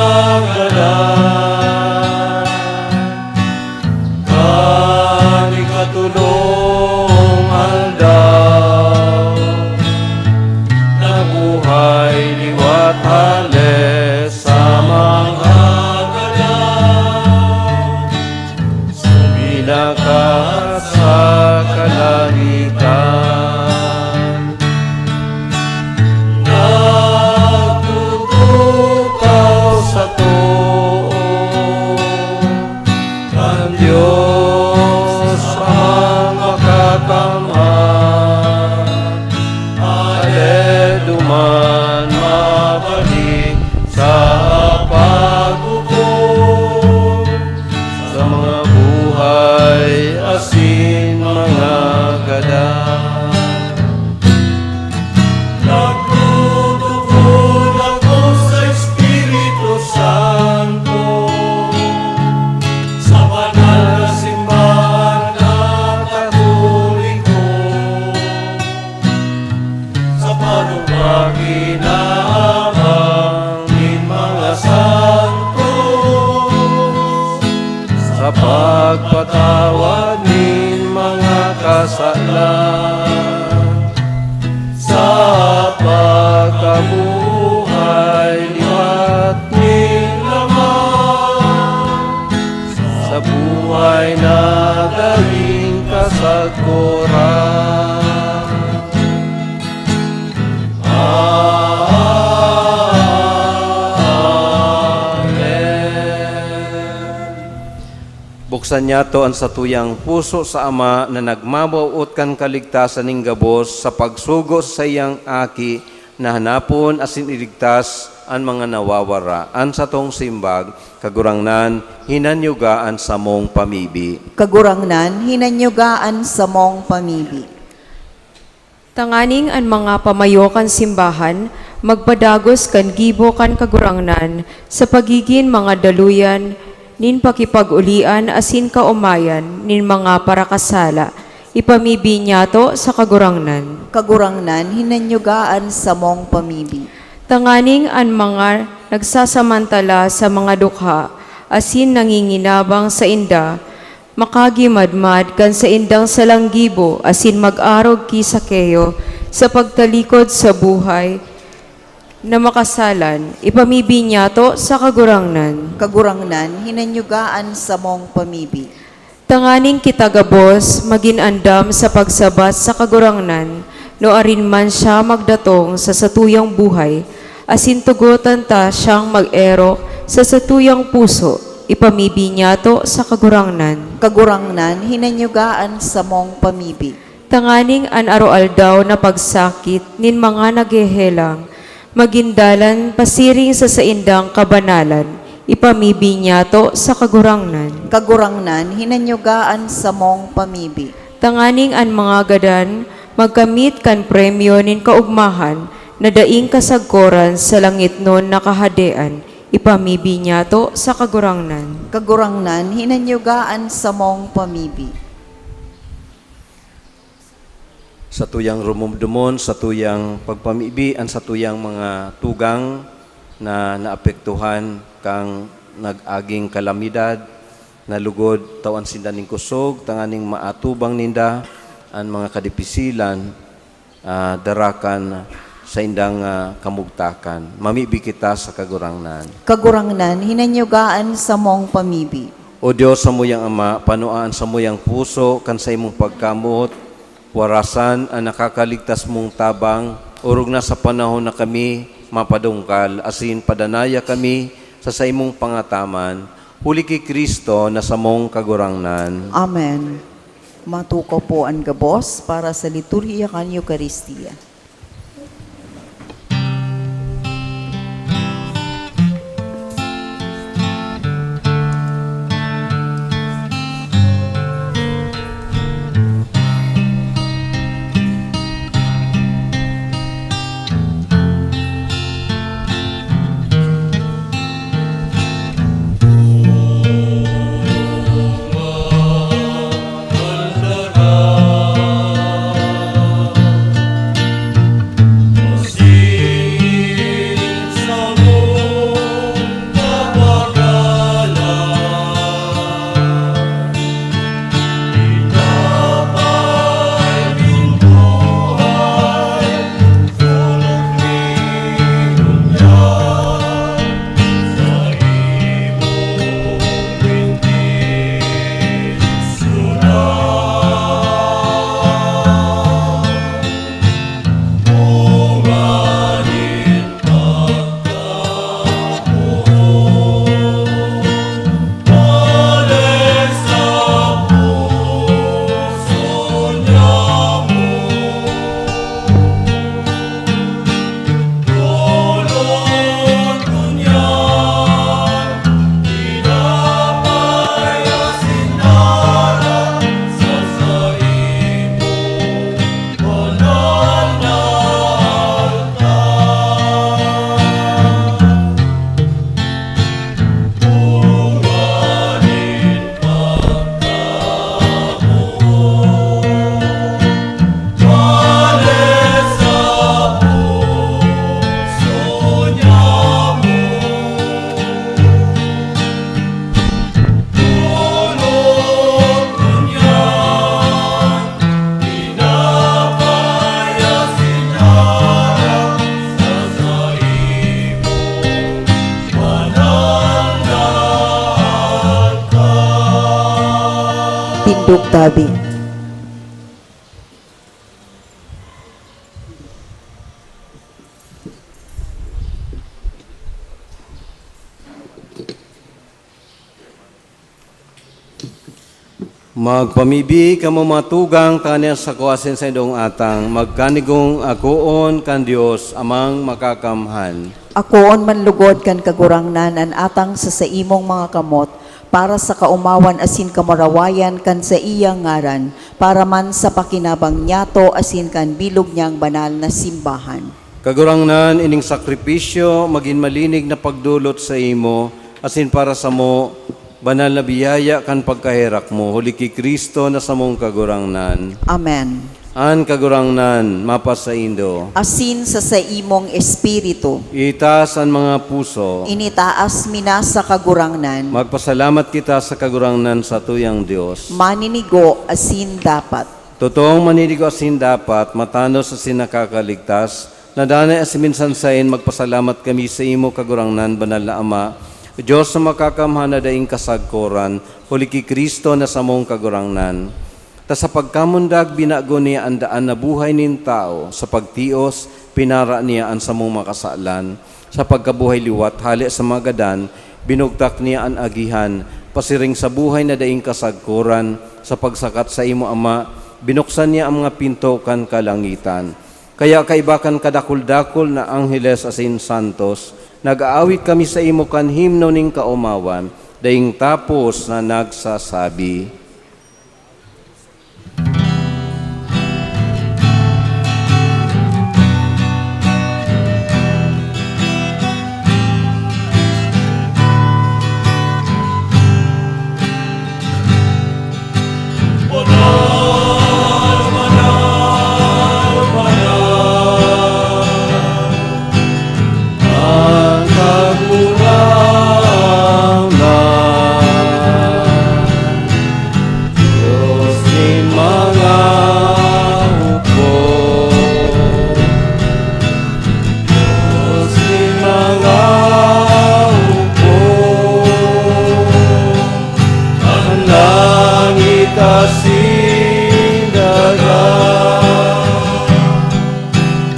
Sa pagkabuhay liwat nin Ama, sa buhay na daing kasagkoran. Amen. Buksan niyato an satuyang puso sa Ama na nagmamawot kan kaligtasan nin gabos sa pagsugo sa saiyang Aki na hanapon asin iligtas an mga nawawara. An satong simbag, Kagurangnan, hinanyuga an samong pamibi. Kagurangnan, hinanyuga an samong pamibi. Tanganing an mga pamayo kan simbahan magpadagos kan gibo kan Kagurangnan sa pagigin mga daluyan nin pakipag-olian asin kaomayan nin mga parakasala, ipamibi niyato sa Kagurangnan. Kagurangnan, hinanyuga an samong pamibi. Tanganing an mga nagsasamantala sa mga dukha asin nanginginabang sainda makagimadmad kan saindang salang gibo asin mag-arog ki Zaqueo sa pagtalikod sa buhay na makasalan, ipamibi niyato sa Kagurangnan. Kagurangnan, hinanyuga an samong pamibi. Tanganing kita gabos magin andam sa pagsabat sa Kagurangnan, nuarin man siya magdatong sa satuyang buhay, asin tugotan ta siyang mag-erok sa satuyang puso, ipamibi niyato sa Kagurangnan. Kagurangnan, hinanyuga an samong pamibi. Tanganing an aroaldaw na pagsakit nin mga naghehelang magin dalan pasiring sa saindang kabanalan, ipamibi niyato sa Kagurangnan. Kagurangnan, hinanyuga an samong pamibi. Tanganing an mga gadan magkamit kan premyo nin kaogmahan na daing kasagkoran sa langitnon na Kahadean, ipamibi niyato sa Kagurangnan. Kagurangnan, hinanyuga an samong pamibi. Satuyang rumumdumon, satuyang pagpamibi an satuyang mga tugang na naapektuhan kan nag-aging kalamidad, na lugod tawan sinda nin kusog tanganing maatubang ninda an mga kadipisilan, ah, dara kan saindang, ah, kamugtakan. Mamibi kita sa Kagurangnan. Kagurangnan, hinanyuga an samong pamibi. O Dios, samuyang Ama, panua an samuyang puso kan saimong pagkamoot, warasan an nakakaligtas mong tabang, orog na sa panahon na kami mapadungkal, asin padanaya kami sa saimong pangataman, huli ki Cristo na samong Kagurangnan. Amen. Matukaw po an gabos para sa liturhiya kan Eukaristia. Tabi. Magpamibi kamo, mga tugang, tanganing an sako asin saindong atang magkanigong akoon kan Dios Amang Makakamhan. Akoon man lugod kan Kagurangnan an atang sa saimong mga kamot, para sa kaomawan asin kamurawayan kan saiyang ngaran, para man sa pakinabang niyato asin kan bilog niyang banal na simbahan. Kagurangnan, ining sakripisyo magin malinig na pagdolot saimo, asin para samo, banal na biyaya kan pagkaherak mo, huli ki Cristo na samong Kagurangnan. Amen. An Kagurangnan mapasaindo. Asin sa saimong espiritu. Itaas an mga puso. Initaas mi na sa Kagurangnan. Magpasalamat kita sa Kagurangnan, satuyang Dios. Maninigo asin dapat. Totoong maninigo asin dapat, matanos asin nakakaligtas, na danay asin minsan saen magpasalamat kami saimo, Kagurangnan, Banal na Ama, Dios na makakamhan na daing kasagkoran, huli ki Cristo na samong Kagurangnan. Ta sa pagkamundag, binago niya an daan na buhay nin tawo, sa pagtios, pinara niya an samong mga kasalan. Sa pagkabuhay liwat hale sa mga gadan, binugtak niya an agihan, pasiring sa buhay na daing kasagkoran, sa pagsakat saimo, Ama, binuksan niya an mga pinto kan kalangitan. Kaya kaiba kan kadakul-dakul na angheles asin santos, nag-aawit kami saimo kan himno nin kaomawan, daing tapos na nagsasabi, An Kagurangnan, Dios nin mga hukbo, Dios nin mga hukbo, an langit asin daga.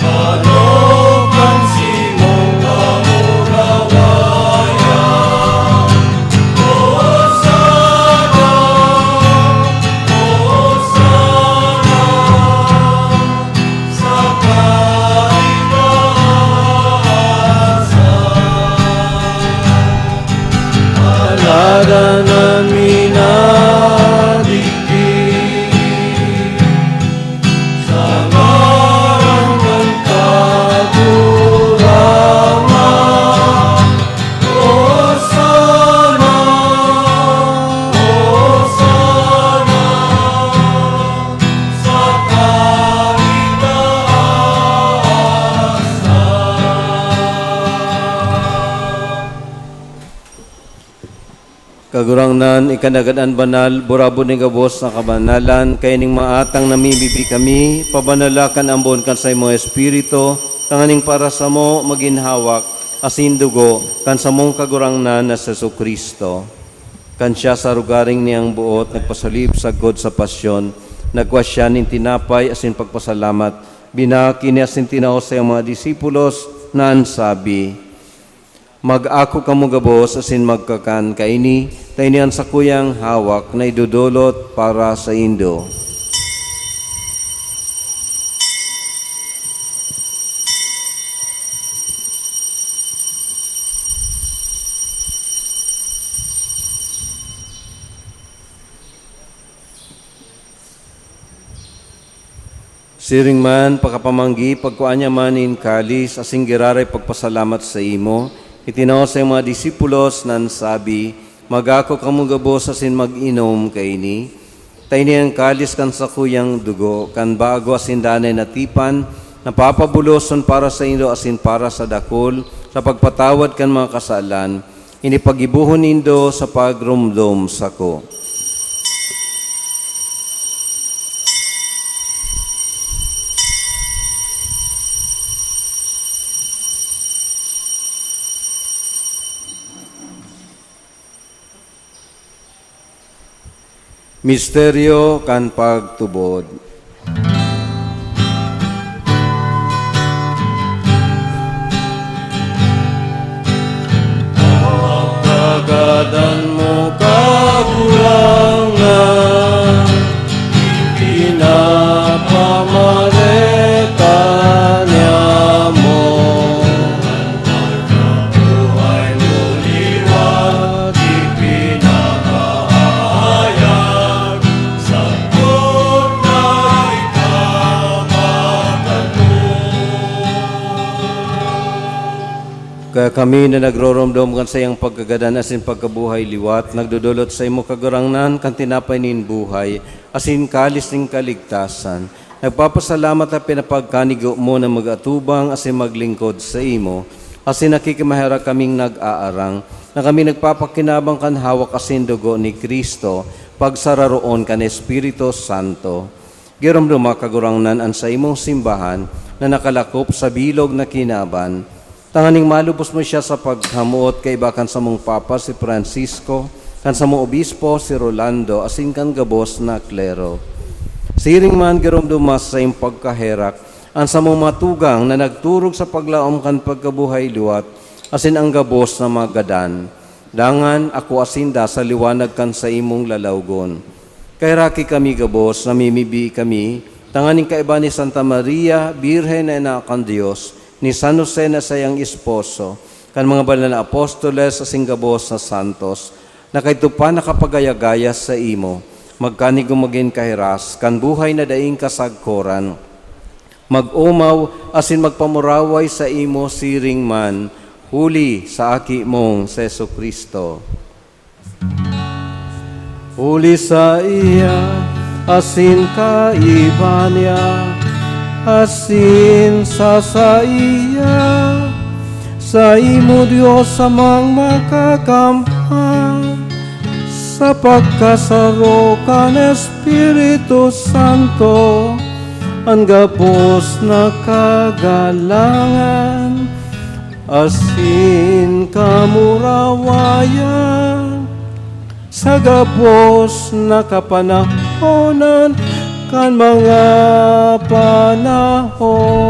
Ano kan simong kamurawayan? Hosana, Hosana sa kaitaasan. Alada na minadigdi sa ngaran kan Kagurangnan. Hosana, Hosana sa kaitaasan. Kagurangnan, ika na gad an banal, burabod nin gabos na kabanalan, kaya ning maatang namimibi kami, pabanala kan ambon kan saimong Espiritu, tanganing para samo magin hawak asin dugo kan samong Kagurangnan na si Jesu-Cristo. Kan siya sa arogaring niyang boot nagpasulib sagkod sa pasyon, nagkua siya nin tinapay asin pagpasalamat, binaki niya asin tinao sa iyang mga disipulos na an sabi, "Mag-ako kamo gabos asin magkakan kaini, ta ini an sakuyang hawak na idodolot para saindo." Siring man, pakapamanggi, pagkua niya man nin kalis, asin giraray pagpasalamat saimo, itinao sa iyang mga disipulos, na an sabi, "Mag-ako kamo gabos asin mag-inom kaini. Ta ini an kalis kan sakuyang dugo, kan bago asin danay na tipan, na papabuloson para saindo asin para sa dakul, sa pagpatawad kan mga kasalan. Ini paggibohon nindo sa pagromdom sako." Misteryo kan pagtubod. Kagadan mo, Kagurangnan, ipinapamareta niamo. Buhay mo liwat, ipinapahayag, sagkod na ikaw magkatubod. Kaya kami na nagroromdom kan saiyang pagkagadan asin pagkabuhay liwat, nagdodolot saimo, Kagurangnan, kan tinapay nin buhay, asin kalis nin kaligtasan. Nagpapasalamat at pinapagkanigo mo na mag-atubang asin maglingkod saimo, asin nakikimaherak kaming nag-aarang, na kami nagpapakinabang kan hawak asin dugo ni Cristo, pagsararoon kan Espiritu Santo. Giromdoma, Kagurangnan, an saimong simbahan na nakalakop sa bilog na kinaban, tanganing malubos mo siya sa paghamoot kaiba kan samong Papa, si Francisco, kan samong Obispo, si Rolando, asin kan gabos na klero. Siring man, giromdoma sa saimong pagkaherak an samong mga tugang na nagturog sa paglaom kan pagkabuhay liwat, asin an gabos na mga gadan. Dangan akoa sinda sa liwanag kan saimong lalawgon. Kaheraki kami gabos, namimibi kami, tanganing kaiba ni Santa Maria, Birhen na ina kan Dios, ni San Jose na saiyang esposo, kan mga banal na apostoles asin gabos na santos, na kaidto pa nakapagaya-gaya saimo, magkanigo magin kahiras kan buhay na daing kasagkoran. Mag-omaw asin magpamuraway saimo siring man, huli sa Aki mong si Jesu-Cristo. Huli saiya, asin kaiba niya, asin sa saiya, saimo, Dios Amang Makakamhan, sa pagkasaro kan Espiritu Santo, an gabos na kagalangan asin kamurawayan, sa gabos na kapanahonan kan mga panahon.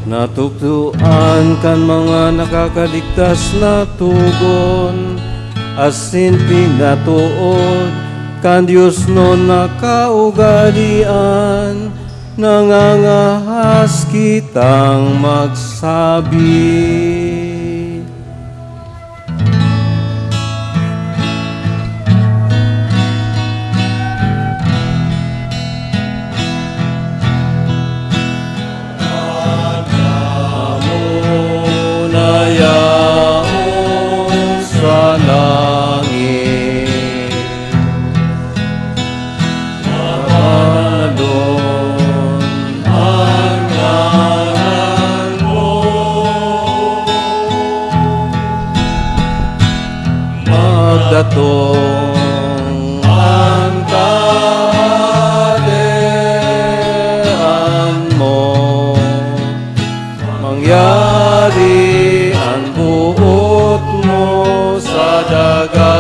Natukdoan kan mga nakakaligtas na togon, asin pinatood kan diosnon na kaugalean, nangangahas kitang magsabi. Ama na yaon sa langit, banalon an ngaran mo. Magdatong an Kahadean mo. Mangyari an boot mo sa daga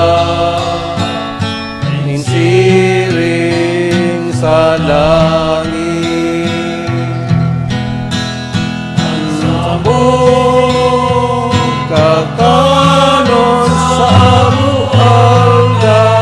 nin siring sa langit. An samong kakanon sa aroaldaw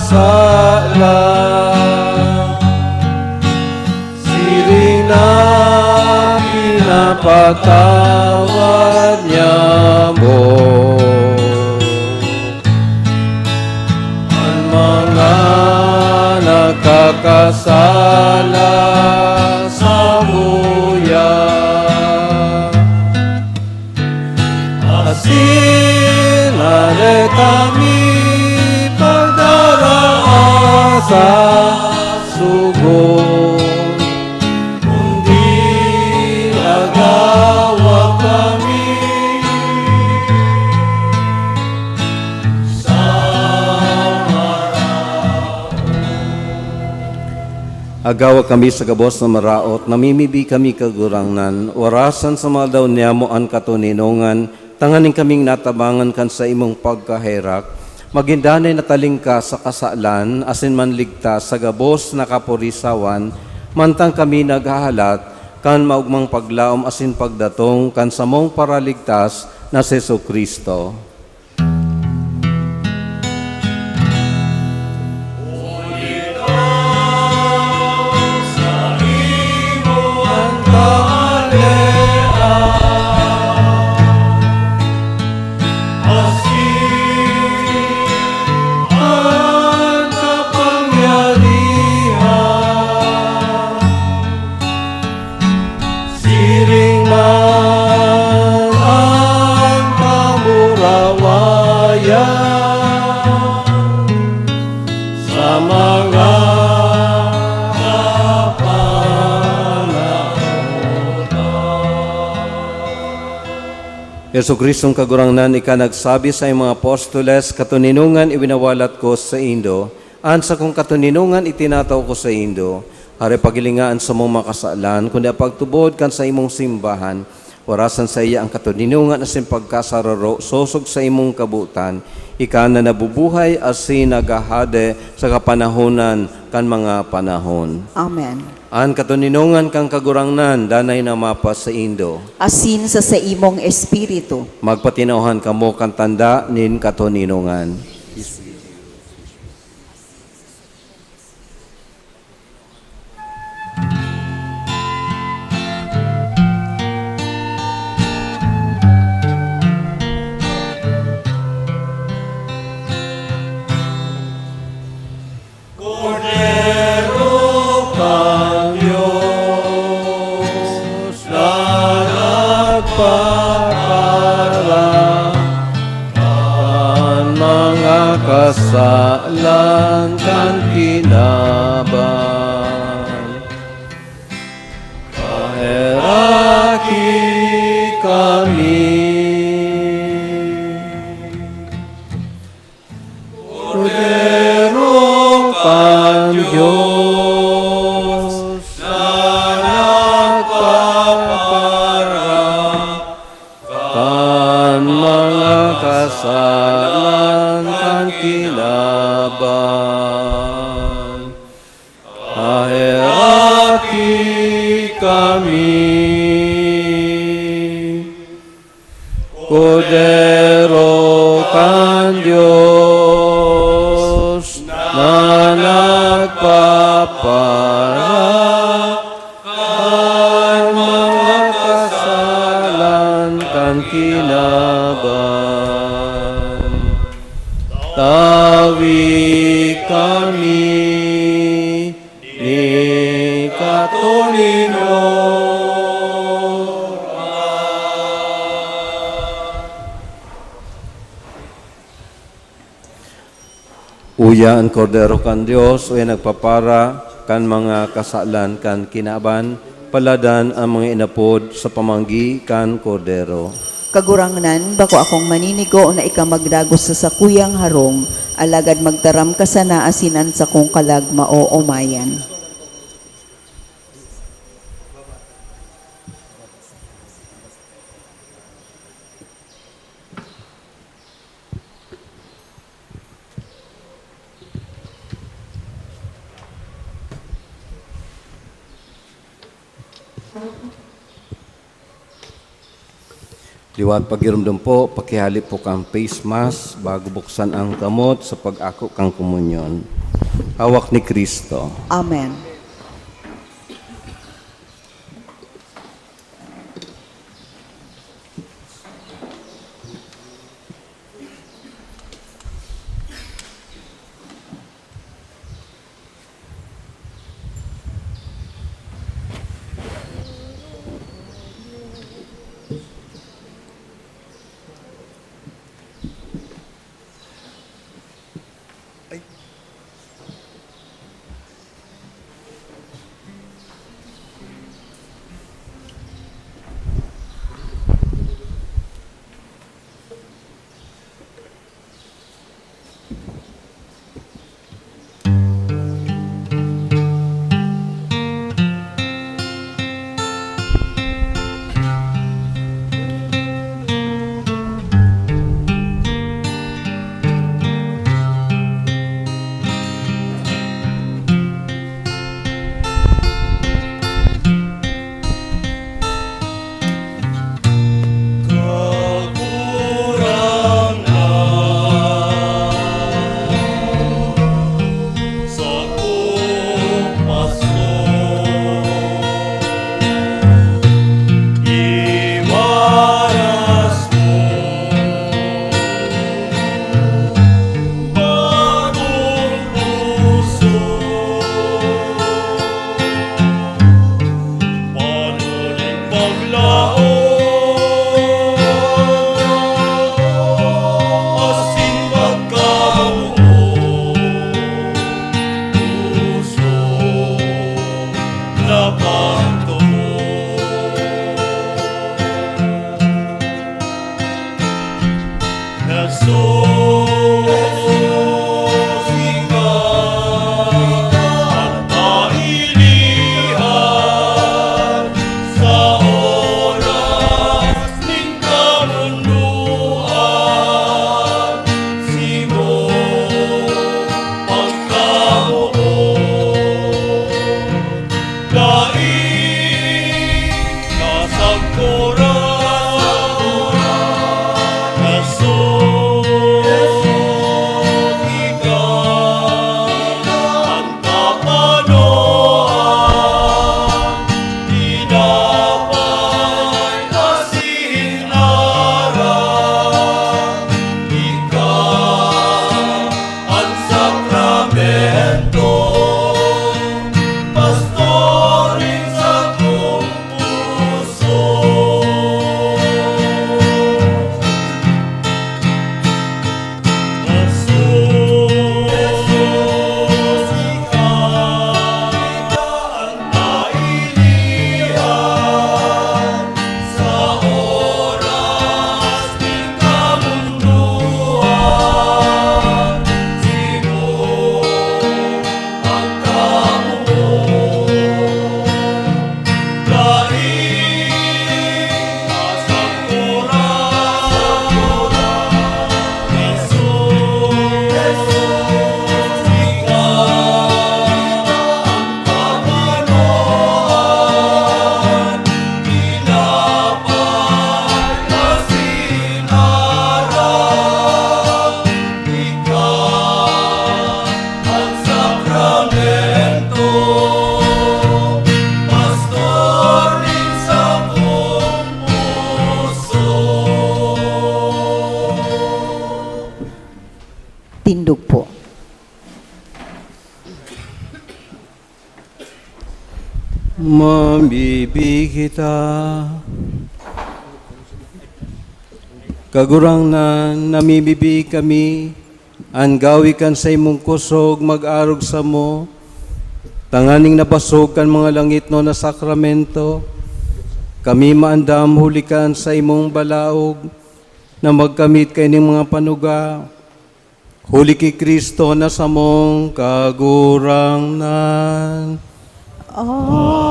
sala. Siring na pinapatawad niya mo an mga nagkakasala samuya. Asin hale kami pagdaraan sa sugo, kundi agawa kami sa maraot. Agawa kami sa gabos na maraot, namimibi kami, Kagurangnan, warasan sa mga aldaw niyamo an katoninongan, tanganing kaming natabangan kan saimong pagkaherak, magin danay na talingkas sa kasalan, asin manligtas sa gabos na kapurisawan, mantang kami naghahalat kan maogmang paglaom asin pagdatong kan samong Paraligtas na si Jesu-Cristo. Siring man an kamurawayan sa mga kapanahotan. Jesu-Cristong Kagurangnan, ika nagsabi sa iyong mga apostoles, "Katoninongan iwinawalat ko saindo, an sakong katoninongan itinatao ko saindo." Hare pagilinga an samong mga kasalan, kundi pagtubod kan saimong simbahan, warasan saiya an katoninongan asin pagkasararo sosog saimong kabotan, ika na nabubuhay asin naghahade sa kapanahonan kan mga panahon. Amen. An katoninongan kan Kagurangnan danay na mapasaindo. Asin sa saimong espiritu. Magpatinauhan kamo kan tanda nin katoninongan. Kordero kan Dios na nagpapara kan mga kasalan kan kinaban, paheraki kami. Kordero kan Dios na nagpapara kan mga kasalan kan kinaban, paheraki kami. Kordero kan Dios na nagpapara kan mga kasalan kan kinaban, tawi kami nin katoninongan. Uya an Kordero kan Dios, uya nagpapara kan mga kasalan kan kinaban, paladan an mga inapod sa pamanggi kan Kordero. Kagurangnan, bako akong maninigo na ika magdagos sa sakuyang harong, alagad magtaram ka sana asin an sakong kalag maoomayan. Liwat pagiromdom po, pakihali po kan face mask bago buksan ang kamot sa pag-ako kan komunyon. Hawak ni Cristo. Amen. Tindog po. Mabibi kita. Kagurangnan, namibibi kami, an gawi kan saimong kusog mag-arog samo, tanganing nabasog kan mga langitnon na sakramento, kami maandam huli kan saimong balaog na magkamit kaining mga panuga. Huli ki Cristo na samong Kagurangnan. Amen.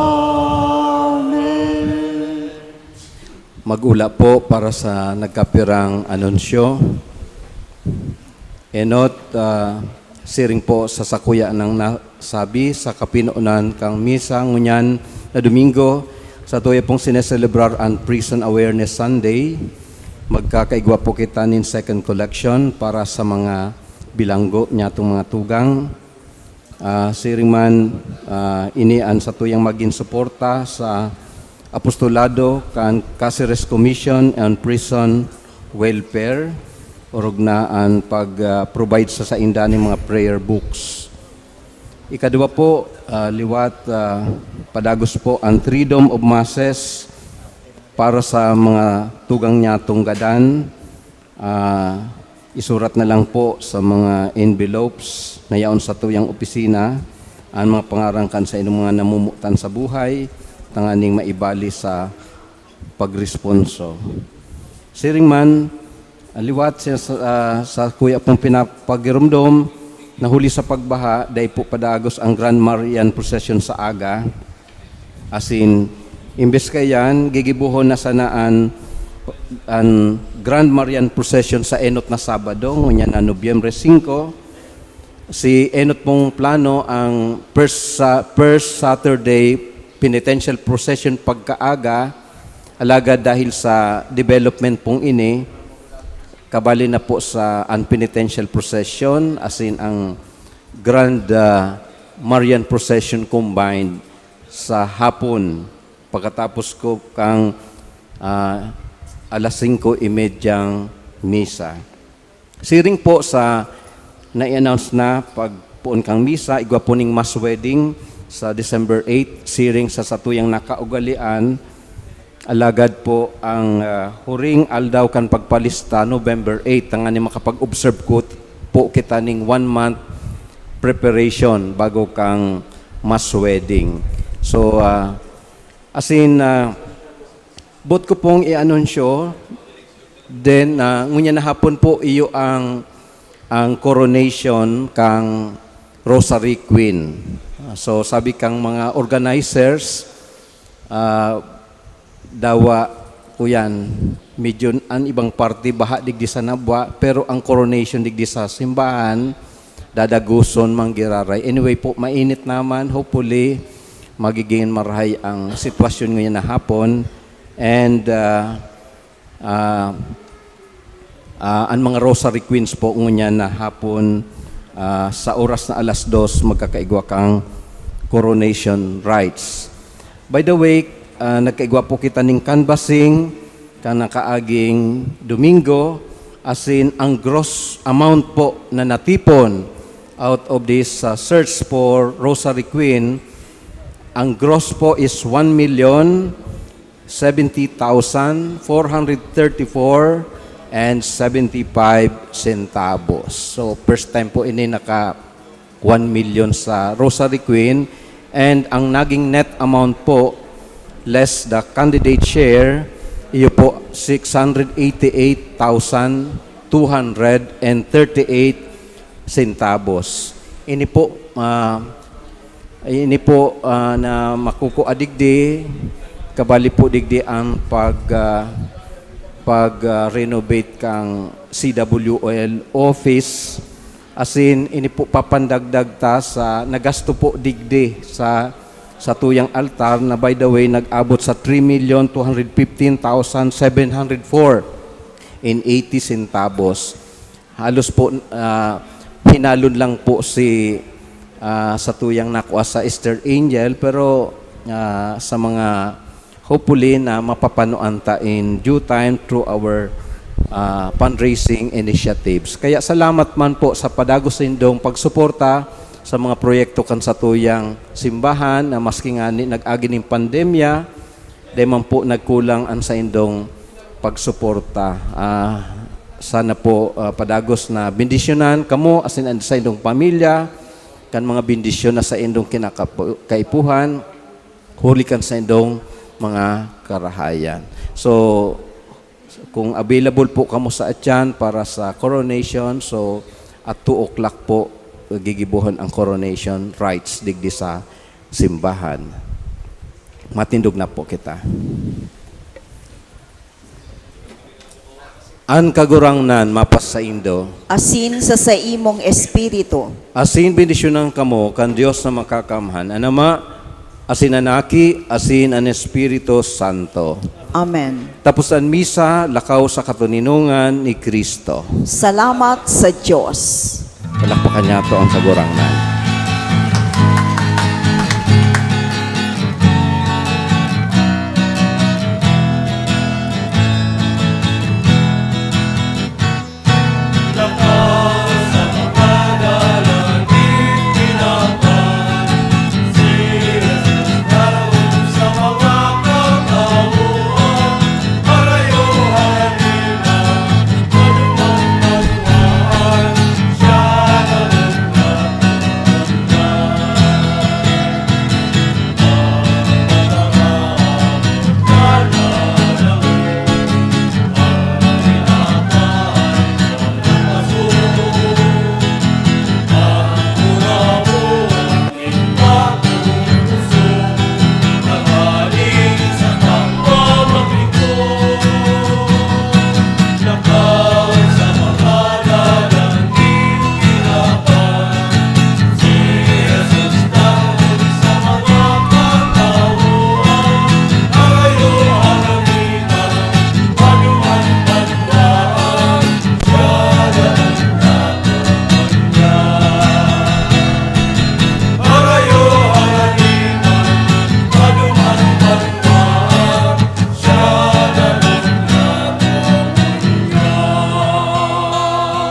Mag-ula po para sa nagkapirang anunsyo. Enot, ah, siring po sa sakuya nang nasabi sa kapinonan kang misa ngunyan na Domingo, sa tuya pong sineselebrar an Prison Awareness Sunday. Magkakaigwa po kita nin second collection para sa mga bilanggo niyatong mga tugang. Ah, siring man, ah, ini an satuyang magin suporta sa apostolado kan Caceres Commission on Prison Welfare, orog na an pag, ah, provide sa sainda nin mga prayer books. Ikadwa po, ah, liwat, ah, padagos po an Triduum of Masses para sa mga tugang niyatong gadan. Ah, isurat na lang po sa mga envelopes na yaon satuyang opisina an mga pangaran kan saindong mga namumutan sa buhay, tanganing maibali sa pagresponso. Siring man, liwat siya sa, ah, sa kuya pong pinapagiromdom, na huli sa pagbaha, dai po padagos ang Grand Marian Procession sa aga. Asin, imbes kaiyan, gigibohon na sana an, an Grand Marian Procession sa enot na Sabado, ngunyan na Nobyembre singko. Si enot pong plano ang first sa, first Saturday penitential procession pagkaaga, alagad dahil sa development pong ini, kabali na po sa an penitential procession, asin ang Grand, ah, Marian Procession combined sa hapon, pagkatapos ko kang, ah, alas singko y medyang misa. Siring po sa nai-announce na pagpoon kang misa, igwa po ning mass wedding sa December eight, siring sa satuyang nakaugalian. Alagad po ang, ah, huring aldaw kan pagpalista, November eight, tanganing makapag-observe ko po kita ning one month preparation bago kang mass wedding. So, ah, asin, ah, boot ko pong i-anunsyo, then, ah, ngunyan na hapon po iyo ang, ang coronation kang Rosary Queen. Ah, so, sabi kang mga organizers, ah, dawa ko yan, medyo an ibang parte baha digdi sa nabwa, pero ang coronation digdi sa simbahan, dadagoson man giraray. Anyway po, mainit naman. Hopefully, magiging marahay ang sitwasyon ngayon na hapon. And, ah, ah, ah, an mga Rosary Queens po ngunyan na hapon, ah, sa oras na alas dos, magkakaigwa kang coronation rites. By the way, ah, nagkaigwa po kita ning canvassing kan nakaaging Domingo, asin ang gross amount po na natipon out of this, ah, search for Rosary Queen, ang gross po is one million seventy thousand four hundred thirty-four and seventy-five centavos. So, first time po ini naka one million sa Rosary Queen, and ang naging net amount po, less the candidate share, iyo po, six hundred eighty-eight thousand two hundred and thirty-eight centavos. Ini po, ah, ini po, ah, na makukua digdi, kabali po digdi ang pag, ah, pag, ah, renovate kang C W O L office. Asin, ini po papandagdag ta sa nagasto po digdi sa, sa tuyang altar na, by the way, nag-abot sa three million two hundred fifteen thousand seven hundred four and eighty centavos. Halos po, ah, hinalon lang po si, ah, sa tuyang nakua sa Easter Angel, pero, ah, sa mga hopefully na mapapanoan ta in due time through our, ah, fundraising initiatives. Kaya salamat man po sa padagos nindong pagsuporta sa mga proyekto kan satuyang simbahan na maski ngani nag-agi ning pandemya, di man po nagkulang ang saindong pagsuporta. Ah, sana po, ah, padagos na bendisyonan kamo asin ang saindong pamilya kan mga bendisyon na saindong kinakaipuhan huli kan saindong mga karahayan. So, kung available po kamo sa atyan para sa coronation, so, at two o'clock po, gigibohon ang coronation rites digdi sa simbahan. Matindog na po kita. An Kagurangnan mapasaindo. Asin sa saimong espiritu. Asin bendisyonan kamo kan Dios na Makakamhan, an Ama, asin an Aki, asin an Espiritu Santo. Amen. Tapos an misa, lakaw sa katoninongan ni Kristo. Salamat sa Diyos. Palakpakan niyato ang Kagurangnan.